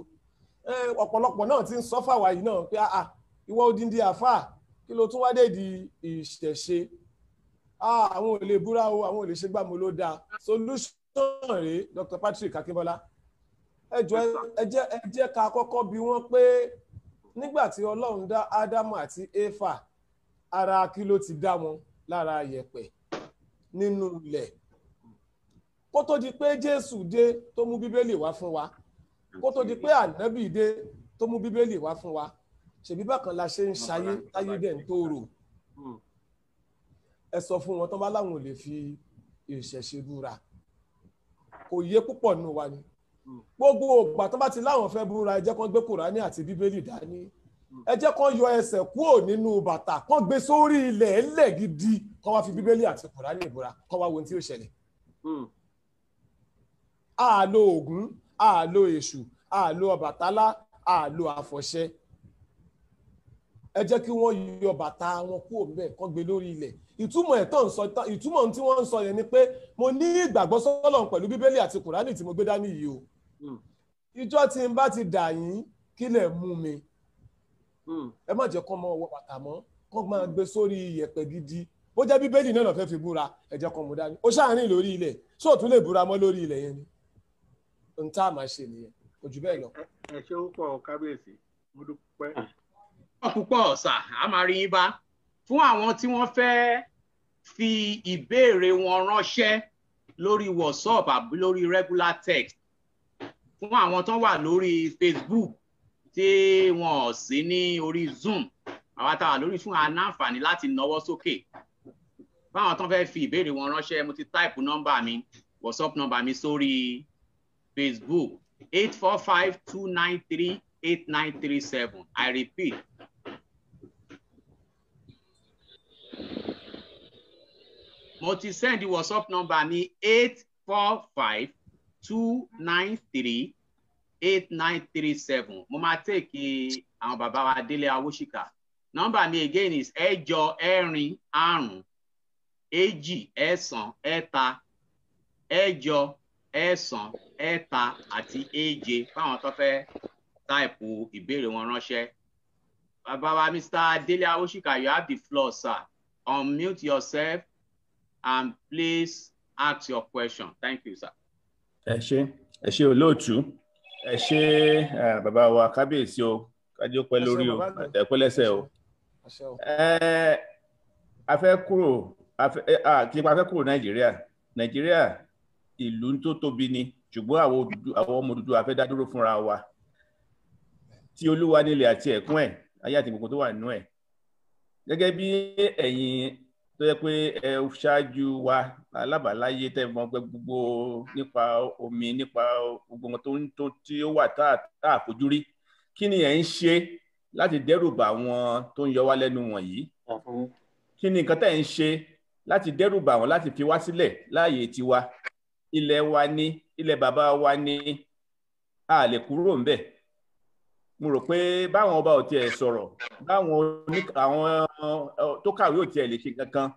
Ọ̀pọ̀lọpọ̀ náà ti ń sọ fáwa yìí náà pé ìwọ odindi àfáà kí ló tún wá dé di ìṣẹ̀ṣe? Àwọn ò lè búra o, àwọn ò lè ṣe gbàmú ló dáa. Solution rèé, Dr. Patrick Akínbọ́lá. Ẹ jọ̀ọ́, ẹ jẹ́ ká kọ́kọ́ bi wọ́n pé nígbà tí Ọlọ́run dá Ádámù àti Éfà, ara kí ló ti dá wọn? Lára yẹ̀pẹ̀ nínú ilẹ̀. Kó tó di pé Jésù dé tó mú Bíbélì wá fún wa, kó tó di pé Ànábì dé tó mú Bíbélì wá fún wa, ṣèbí bákan la ṣe ń ṣayé táyé dẹ̀ ń tòrò. Ẹ sọ fún wọn tán bá láwọn ò lè fi ìṣẹ̀ṣe búra, kò yé púpọ̀ nù wa ni. Gbogbo ògbà tán bá ti láwọn fẹ́ búra, ẹ jẹ́ kán gbé Kùránì àti Bíbélì dání, ẹ jẹ́ kán yọ ẹsẹ̀ kúrò nínú bàtà, kán gbé sórí ilẹ̀ ẹlẹ̀ gidi, kán wá fi Bíbélì àti Kùránì búra, kán wá wo ohun tí ó ṣẹlẹ̀. A lo Ògún, a lo Èṣù, a lo Ọbàtálá, a lo àfọ̀ṣẹ. Ẹ jẹ́ kí wọ́n yọ bàtà wọn kúrò ńbẹ̀, kán gbé lórí ilẹ̀. Ìtumọ̀ ẹ̀ tó ń sọ, ìtumọ̀ tí wọ́n ń sọ yẹn ni pé mo ní ìgbàgbọ́ sọ́lọ́run pẹ̀lú Bíbélì àti Kùránì tí mo gbé dání yìí o. Ìjọ tí n bá ti dà yín, kí lẹ̀ mú mi? Ẹ má jẹ́ kán mọ ọwọ́ bàtà mọ́, kán máa gbé sórí iyẹ̀pẹ̀ gidi. Bó jẹ́ Bíbélì náà fẹ́ fi búra, ẹ jẹ́ kán mú dání. Ó ṣàárín lórí ilẹ̀, ṣó tún lè búra mọ́ lórí ilẹ̀ yẹn ni? N tá a máa ṣe nìyẹn, kò jù bẹ́ẹ̀ lọ. Ẹ ṣé púpọ̀ kábíyèsí, mo dúpẹ́. Púpọ̀ sà, a máa rí yín bá. Fún àwọn tí wọ́n fẹ́ fi ìbéèrè wọn ránṣẹ́ lórí WhatsApp àbí lórí regular text, fún àwọn tó wà lórí Facebook tí wọn ò sí ní orí Zoom, àwa tá wà lórí fún anáǹfààní láti nawọ́ sókè. Fáwọn tó fẹ́ fi ìbéèrè wọn ránṣẹ́, mo ti táìpù nọ́mbà mi, WhatsApp nọ́mbà mi sórí Facebook 845-293-8937. I repeat. Mo ti send the WhatsApp number mi 845-293-8937. Mo máa take àwọn bàbá wa Délé Awóṣìkà. Nọ́mbà mi again is 8 4 5 2 9 8 9 3 àti 7 fáwọn tó fẹ́ táìpù ìbéèrè wọn ránṣẹ́. Bàbá wa Mr. Délé Awóṣìkà, you have the floor, sir. Unmute yourself and please ask your question. Thank you, sir. Ẹ ṣé olóòtú, ẹ ṣé bàbá wa kábíyèsí o, kájí ó pẹ́ lórí o, àtẹ̀pẹ́ lẹ́sẹ̀ o. A fẹ́ kúrò, kí a fẹ́ kúrò Nàìjíríà. Nàìjíríà ìlú tó tóbi ni, ṣùgbọ́n àwọn ọmọ Odùduwà fẹ́ dá dúró fúnra wa. Tí Olúwa nílẹ̀ àti ẹ̀kún ẹ̀, ayé àti gbogbo tó wà nínú ẹ̀. Gẹ́gẹ́ bí ẹ̀yin tó yẹ pé ẹ ṣáájú wa alábàáláyé tẹ́ mọ̀ pé gbogbo nípa omi, nípa gbogbo ohun tó tí ó wà tá a fojú rí, kí ni ẹ̀ ń ṣe láti dẹ́rù bà àwọn tó ń yọ wá lẹ́nu wọ̀nyí? Kí ni nǹkan tẹ́ ń ṣe Láti dẹ́rù bà wọ́n láti fi wá sílẹ̀ láàyè tiwa. Ilẹ̀ wa ní, ilẹ̀ bàbá wa ní, a lè kúrò ńbẹ̀. Mo rò pé báwọn ọba ò tiẹ̀ sọ̀rọ̀, báwọn àwọn tó kàwé ò tiẹ̀ lè ṣe kankan,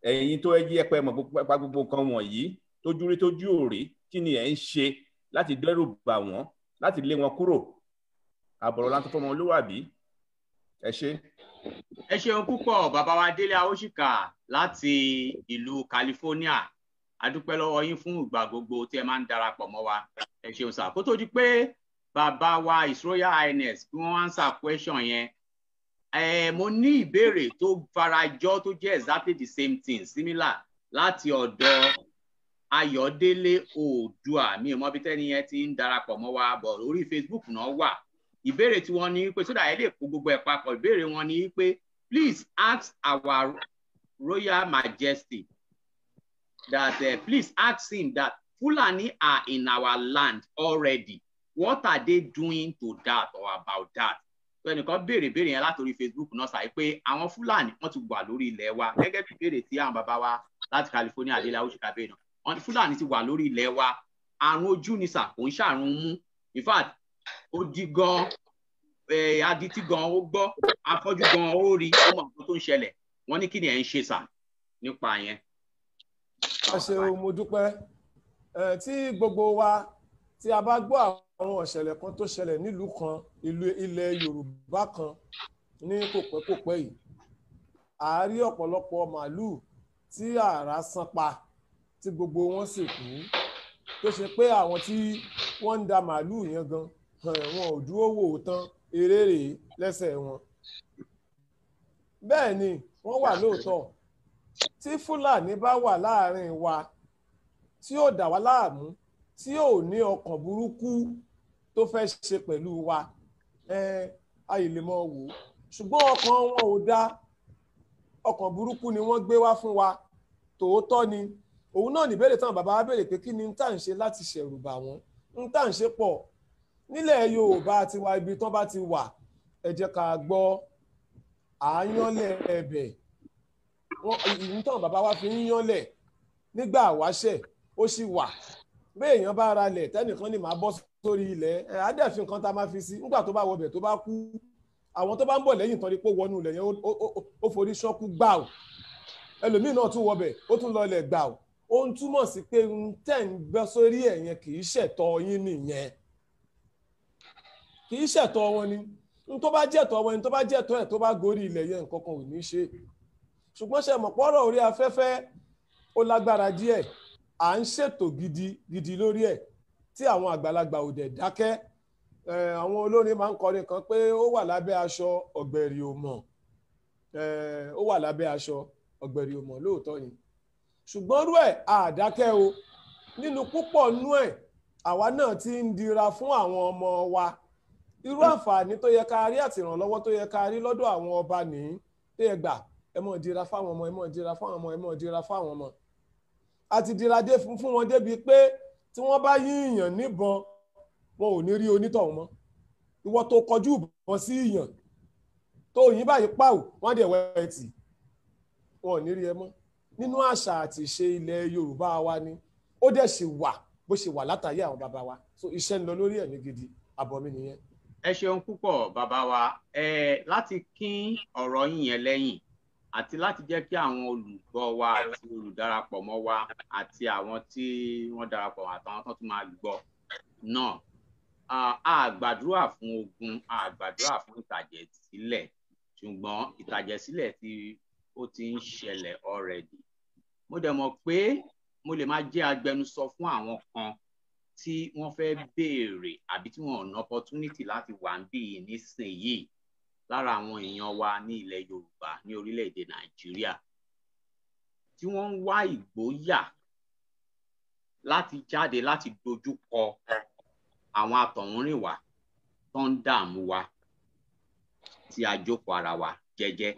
ẹ̀yin tó ẹ jẹ́ pé mọ̀ pa gbogbo nǹkan wọ̀nyí, tójú rí tójú ò rí, kí ni ẹ̀ ń ṣe láti dẹ́rù bà wọ́n, láti lé wọn kúrò? Àbọ̀rọ̀ láti fọmọ olúwàbí. Ẹ ṣé. Ẹ ṣeun púpọ̀, bàbá wa Délé Awóṣìkà láti ìlú California. A dúpẹ́ lọ́wọ́ yín fún ìgbà gbogbo tí ẹ máa ń darapọ̀ mọ́ wa. Ẹ ṣeun sà. Kó tó di pé bàbá wa His Royal Highness kí wọ́n answer question yẹn, mo ní ìbéèrè tó farajọ, tó jẹ́ exactly the same thing, similar, láti ọ̀dọ̀ Ayọ̀délé Oòdùà. Mi ò mọ bí tẹ́ni yẹn ti ń darapọ̀ mọ́ wa bọ̀, orí Facebook náà wà. Ìbéèrè tí wọ́n ní pé sódà ẹ lè kó gbogbo ẹ̀ papọ̀. Ìbéèrè wọn ní pé, please ask our Royal Majesty that please ask him that Fulani are in our land already. What are they doing to that or about that? So ẹnìkan béèrè béèrè yẹn látòrí Facebook náà sàyè pé àwọn Fúlàní, wọ́n ti wà lórí ilẹ̀ wa, gẹ́gẹ́ bí ìbéèrè tí àwọn bàbá wa láti California, Adélé Awóṣìkà, béèrè náà. Wọ́n ní Fúlàní ti wà lórí ilẹ̀ wa. Àrùn ojú ni sà, kò ń ṣàrùn mú. In fact, ó di gan, adití gan ó gbọ́, afọ́jú gan ó rí, ó mọ nǹkan tó ń ṣẹlẹ̀. Wọ́n ní kí ni ẹ̀ ń ṣe sà nípa yẹn? Ẹ ṣeun, mo dúpẹ́. Tí gbogbo wa tí a bá gbọ́ àwọn ìṣẹ̀lẹ̀ kan tó ṣẹlẹ̀ nílùú kan, ìlú ilẹ̀ Yorùbá kan ní kòpẹ́kòpẹ́ yìí, a rí ọ̀pọ̀lọpọ̀ màálùú tí àrá sán pa, tí gbogbo wọn sì kú, tó ṣe pé àwọn tí wọ́n ń da màálùú yẹn gan, wọn ò dúró wò ó tán, eré rèé lẹ́sẹ̀ wọn. Bẹ́ẹ̀ ni wọ́n wà lóòótọ́. Tí Fúlàní bá wà láàrin wa, tí ó dà wá láàmú, tí ò ní ọkàn burúkú tó fẹ́ ṣe pẹ̀lú wa, ayè lè mọ wò ó. Ṣùgbọ́n ọkàn wọn ò dá, ọkàn burúkú ni wọ́n gbé wá fún wa. Tòótọ́ ni òun náà níbẹ̀rẹ̀ táwọn bàbá wa béèrè pé kí ni tá à ń ṣe láti ṣẹ̀rù bà wọ́n. Ń tá à ń ṣe pọ̀ nílẹ̀ Yorùbá tiwa. Ibi tán bá ti wà, ẹ jẹ́ ká gbọ́ àáyánlẹ̀ ẹ̀bẹ̀ ìlú táwọn bàbá wa fi ń yánlẹ̀ nígbà wáṣẹ̀, ó sì wà. Bí èèyàn bá ra lẹ̀, tẹ́nìkan ní màá bọ́ sórí ilẹ̀ ẹ̀, á dẹ̀ fi nǹkan tá a máa fi sí. Nígbà tó bá wọbẹ̀, tó bá kú, àwọn tó bá ń bọ̀ lẹ́yìn tán ni pé ó wọnú ilẹ̀ yẹn, ó forí ṣọ́kú gbà ó. Ẹlòmíì náà tún wọbẹ̀, ó tún lọ ilẹ̀ gbà ó. Ó ń túmọ̀ sí pé ń tẹ̀ ń gbọ́ sórí ẹ̀ yẹn kì í ṣẹ̀tọ́ yín nìyẹn, kì í ṣẹ̀tọ́ wọn ni. N tó bá jẹ̀tọ́ wọn ni, tó bá jẹ̀tọ́ ẹ̀, tó bá gorí ilẹ̀ yẹn, nǹkan kan ò ní ṣe. Ṣùgbọ́n ṣe mọ̀ pọ́rọ̀ orí afẹ́fẹ́ ó lágbára díẹ̀. À ń ṣètò gidi gidi lórí ẹ̀, tí àwọn àgbàlagbà ò dẹ̀ dákẹ́. Àwọn olórin máa ń kọrin kan pé ó wà lábẹ́ aṣọ, ọ̀gbẹ̀rì ò mọ̀. Ó wà lábẹ́ aṣọ, ọ̀gbẹ̀rì ò mọ̀. Lóòótọ́ ni, ṣùgbọ́n rú ẹ̀ àdákẹ́ o. Nínú púpọ̀ nú ẹ̀, àwa náà ti ń dira fún àwọn ọmọ wa. Irú àǹfààní tó yẹ ká rí àti ìrànlọ́wọ́ tó yẹ ká rí lọ́dọ̀ àwọn ọba nìyí tó yẹ gbà. Ẹ mọ̀ dira fáwọn ọmọ, ẹ mọ̀ dira fáwọn ọmọ, ẹ mọ̀ dira fáwọn ọmọ. A ti dira dé fún wọn débi pé tí wọ́n bá yíyàn níbọn, wọn ò ní rí onítọ̀hún mọ́. Ìwọ tó kọjú ìbọn sí ìyàn tó yín báyìí pàù, wọ́n dẹ̀ wẹ́ ẹ tì, wọn ò ní rí ẹ mọ́. Nínú àṣà àti ìṣe ilẹ̀ Yorùbá wa ni ó dẹ̀ ṣì wà bó ṣe wà látàyè àwọn bàbá wa. So iṣẹ́ ń lọ lórí ẹ̀ ní gidi. Àbọ̀ mi nìyẹn. Ẹ ṣeun púpọ̀, bàbá wa. Ẹ láti kín ọ̀rọ̀ yín yẹn lẹ́yìn àti láti jẹ́ kí àwọn olùgbọ́ wa àti olùdarapọ̀ mọ́ wa àti àwọn tí wọ́n darapọ̀ àtàwọn tó tún máa gbọ́ náà, a gbàdúrà fún ogun, a gbàdúrà fún ìtàjẹ̀sílẹ̀, ṣùgbọ́n ìtàjẹ̀sílẹ̀ tí ó ti ń ṣẹlẹ̀ already. Mo dẹ̀ mọ̀ pé mo lè máa jẹ́ agbẹnusọ fún àwọn kan tí wọ́n fẹ́ béèrè àbí tí wọ́n ò ní opportunity láti wà ń bí yìí nísìnyìí, lára àwọn èèyàn wa ní ilẹ̀ Yorùbá, ní orílẹ̀-èdè Nàìjíríà, tí wọ́n ń wá ìgboyà láti jáde láti dojú kọ àwọn àtọ̀húnrìnwá tó ń dààmú wa, tí a jókòó ara wa jẹ́jẹ́,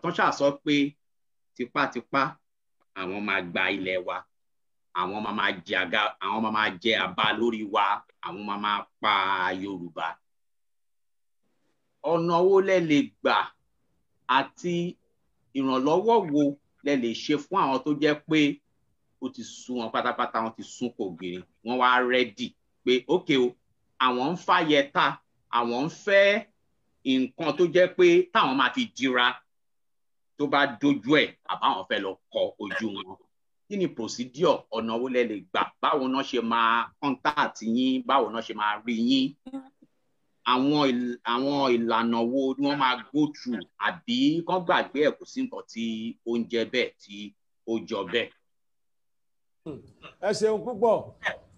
tó ń ṣàsọ pé tipátipá àwọn máa gba ilẹ̀ wa, àwọn máa máa jẹ àga, àwọn máa máa jẹ àbá lórí wa, àwọn máa máa pa Yorùbá. Ọ̀nà wo lẹ lè gbà àti ìrànlọ́wọ́ wo lẹ lè ṣe fún àwọn tó jẹ́ pé ó ti sú wọn pátápátá, wọn ti sún kò gírí, wọ́n wá ready pé ókè o, àwọn ń fàyẹta, àwọn ń fẹ́ nǹkan tó jẹ́ pé táwọn máa fi dira tó bá dojú ẹ̀, àbáwọn fẹ́ lọ kọ ojú wọn? Kí ni procedure? Ọ̀nà wo lẹ lè gbà? Báwo náà ṣe máa contact yín? Báwo náà ṣe máa rí yín? Àwọn ìlànà wo ni wọ́n máa go through, àbí kán gbàgbé ẹ̀, kò sí nǹkan tí ó ń jẹ́ bẹ́ẹ̀ tí ó jọ bẹ́ẹ̀? Ẹ ṣeun púpọ̀.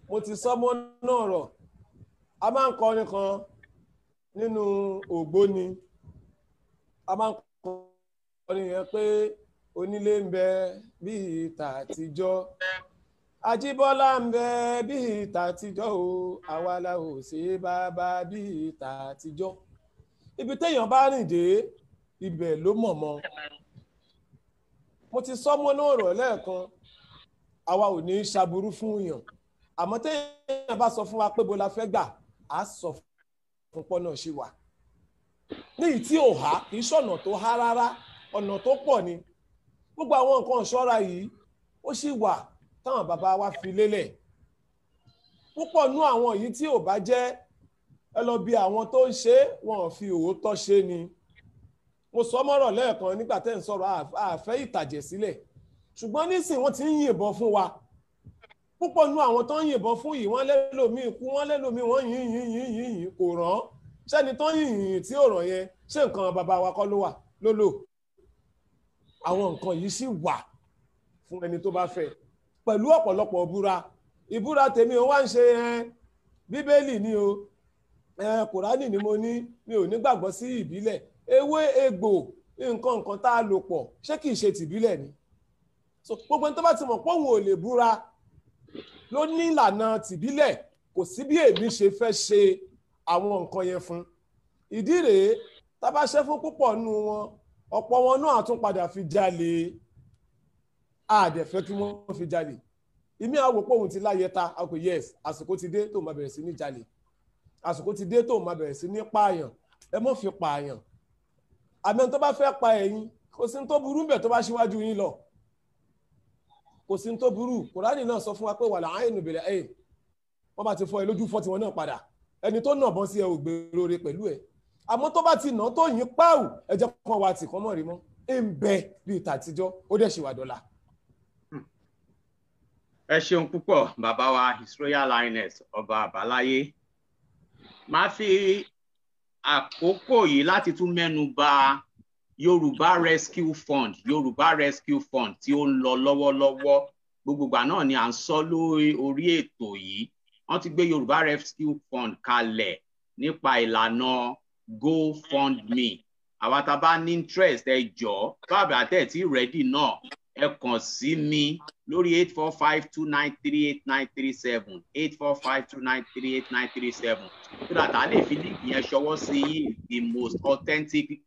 Mo ti sọ mọ́ náà rọ̀, a máa ń kọrin kan nínú ògbóni, a máa ń kọrin yẹn pé onílé ń bẹ bíi tàtijọ́, Ajíbọ́lá ń bẹ bíi tàtijọ́ o, àwa la ò ṣe bàbá bíi tàtijọ́. Ibi téèyàn bá rìn dé, ibẹ̀ ló mọ̀ mọ́. Mo ti sọ mọ́ náà rọ̀ lẹ́ẹ̀kan, àwa ò ní í ṣaburú fún yàn, àmọ́ téèyàn bá sọ fún wa pé bo la fẹ́ gbà, á sọ fún pọ́nà ṣì wà níyì tí ò há. Kì í ṣọ̀nà tó há rárá, ọ̀nà tó pọ̀ ni. Gbogbo àwọn nǹkan ìṣọ́ra yìí, ó sì wà táwọn bàbá wa fi lélẹ̀. Púpọ̀ nú àwọn yìí tí ò bá jẹ́, ẹ lọ bí àwọn tó ń ṣe é, wọn ò fi òótọ́ ṣe ni. Mo sọ mọ́rọ̀ lẹ́ẹ̀kan nígbà tẹ́ ń sọ̀rọ̀, àfẹ́ ìtàjẹ̀ sílẹ̀, ṣùgbọ́n nísìnyí wọ́n ti ń yìnbọn fún wa. Púpọ̀ nú àwọn tó ń yìnbọn fún yìí, wọ́n lẹ́lòmíì kú, wọ́n lẹ́lòmíì, wọ́n yìn yìn yìn yìn yìn, kò rán. Sẹ́ni tó ń yìn yìn tí ò ràn yẹn, ṣé nǹkan bàbá wa kọ́ ló wà ló lò? Àwọn nǹkan yìí sì wà fún ẹni tó bá fẹ́, pẹ̀lú ọ̀pọ̀lọpọ̀ ìbúra. Ìbúra tèmi ò wá ń ṣe ẹ Bíbélì ni o, ẹ Kùránì ni mo ní, mi ò nígbàgbọ́ sí ìbílẹ̀. Ewé, egbò, nǹkan nǹkan tá a lò pọ̀, ṣé kìí ṣe tìbílẹ̀ ni? So gbogbo ẹni tó bá ti mọ̀ pé òun ò lè búra ló ní ìlànà tìbílẹ̀, kò sí bí èmi ṣe fẹ́ ṣe àwọn nǹkan yẹn fún. Ìdí rèé tá a bá ṣe fún púpọ̀ nù wọn, ọ̀pọ̀ wọn náà tún padà fi jalè. Àdẹ̀fẹ́ kí wọ́n fi jalè. Ìmí àwò pé òun ti láyẹ ta a kò, yes, àsìkò ti dé tóun máa bẹ̀rẹ̀ sí ní jalè, àsìkò ti dé tóun máa bẹ̀rẹ̀ sí ní pààyàn. Ẹ mọ̀ fi pààyàn. Àmì tó bá fẹ́ pa ẹ̀yin, kò sí ní tó burú bẹ̀ tó bá ṣíwájú yín lọ, kò sí ní tó burú. Kùránì náà sọ fún wa pé wà láàyè nùbẹ̀rẹ̀ ẹ̀yìn, wọ́n bá ti fọ́ ẹ lójú, fọ́ tiwọn náà padà. Ẹni tó nà bọ́n sí ẹ ò gbèrò rẹ pẹ̀lú ẹ, àmọ́ tó bá ti nà tó yín páwù, ẹ jẹ́ kán wa tì kán mọ̀ rí mọ́ ń bẹ bíi tàtijọ́, ó dẹ̀ ṣì wà dọ́là. Ẹ ṣeun púpọ̀, bàbá wa, His Royal Highness Ọba Àbáláyé. Máa fi àkókò yìí láti tún mẹ́nu bà Yorùbá Rescue Fund. Yorùbá Rescue Fund tí ó ń lọ lọ́wọ́lọ́wọ́, gbogbo ìgbà náà ni à ń sọ lórí orí ètò yìí. Wọ́n ti gbé Yorùbá Rescue Fund kalẹ̀ nípa ìlànà GoFundMe. Àwa tá a bá ní interest, ẹ jọ̀ọ́, bàbá tẹ̀ tí ready náà, ẹ kàn sí mi lórí 845-293-8937, 845-293-8937, so that a lè fi link yẹn ṣọwọ́ sí yín, the most authentic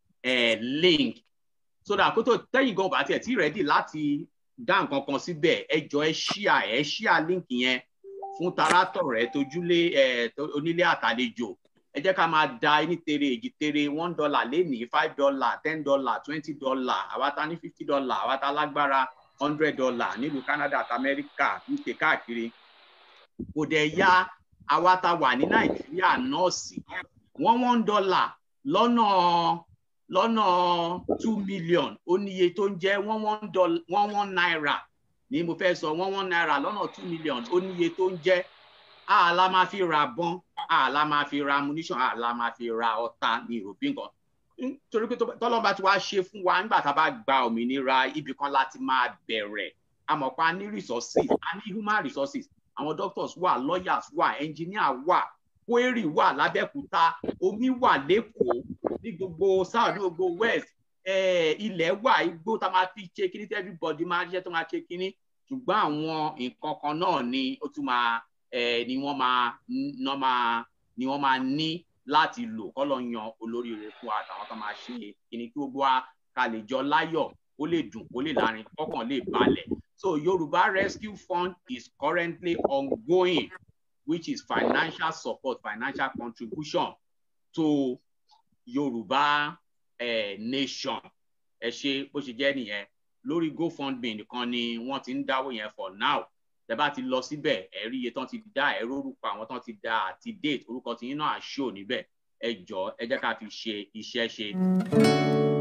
link, so that kótó tẹ́yìn gan bá tiẹ̀ tí ready láti dá nǹkan kan síbẹ̀, ẹ jọ̀ọ́, ẹ share link yẹn fún tarátọ̀rẹ́, tójúlé ẹ, onílé àtàlejò. Ẹ jẹ́ ká máa da ní tere èjì tere, $1 lénìí, $5, $10, $20, àwa ta ní $50, àwa ta lágbára $100 nílùú Canada àti Amẹ́ríkà, UK káàkiri. Kò dẹ̀ ya àwa ta wà ní Nàìjíríà náà sí $1 lọ́nà 2 million, ó níye tó ń jẹ́. One one dollar, one one naira ni mo fẹ́ sọ. ₦1 lọ́nà 2 million, ó níye tó ń jẹ́. Àlá máa fi ra bọ́n, àlá máa fi ra ammunition, àlá máa fi ra ọta ní ìròbí nǹkan, nítorí pé tọ́lọ́ba ti wá ṣe fún wa nígbà tá a bá gba òmìnira, ibì kan láti máa bẹ̀rẹ̀. Àmọ́ pa ní resources, a ní human resources, àwọn doctors wà, lawyers wà, engineer wà, quarry wà lábẹ́òkúta, omi wà lẹ́kọ̀ọ́, ní gbogbo south, ní gbogbo west, ilẹ̀ wà, igbó tá a máa fi ṣe kíní tí everybody máa ṣiṣẹ́ tó máa ṣe kíní. Ṣùgbọ́n àwọn nǹkan kan náà ni ó tún máa ni wọ́n máa ná máa ni wọ́n máa ní láti lò kọ́ lọ yan olóríire fún wa àtàwọn tó máa ṣe kíní, kí gbogbo wa ká lè jọ láyọ̀, kó lè dùn, kó lè lárin, kọ́kàn lè balẹ̀. So Yorùbá Rescue Fund is currently ongoing, which is financial support, financial contribution to Yorùbá nation. Ẹ ṣe, bó ṣe jẹ́ nìyẹn. Lórí GoFundMe nìkan ni wọ́n ti ń dáwó yẹn for now. Tẹ́ bá ti lọ síbẹ̀, ẹ rí iye tán ti dá, ẹ rí orúkọ àwọn tán ti dá àti date, orúkọ tí yín náà á show níbẹ̀. Ẹ jọ̀ọ́, ẹ jẹ́ ká fi ṣe iṣẹ́ ṣe.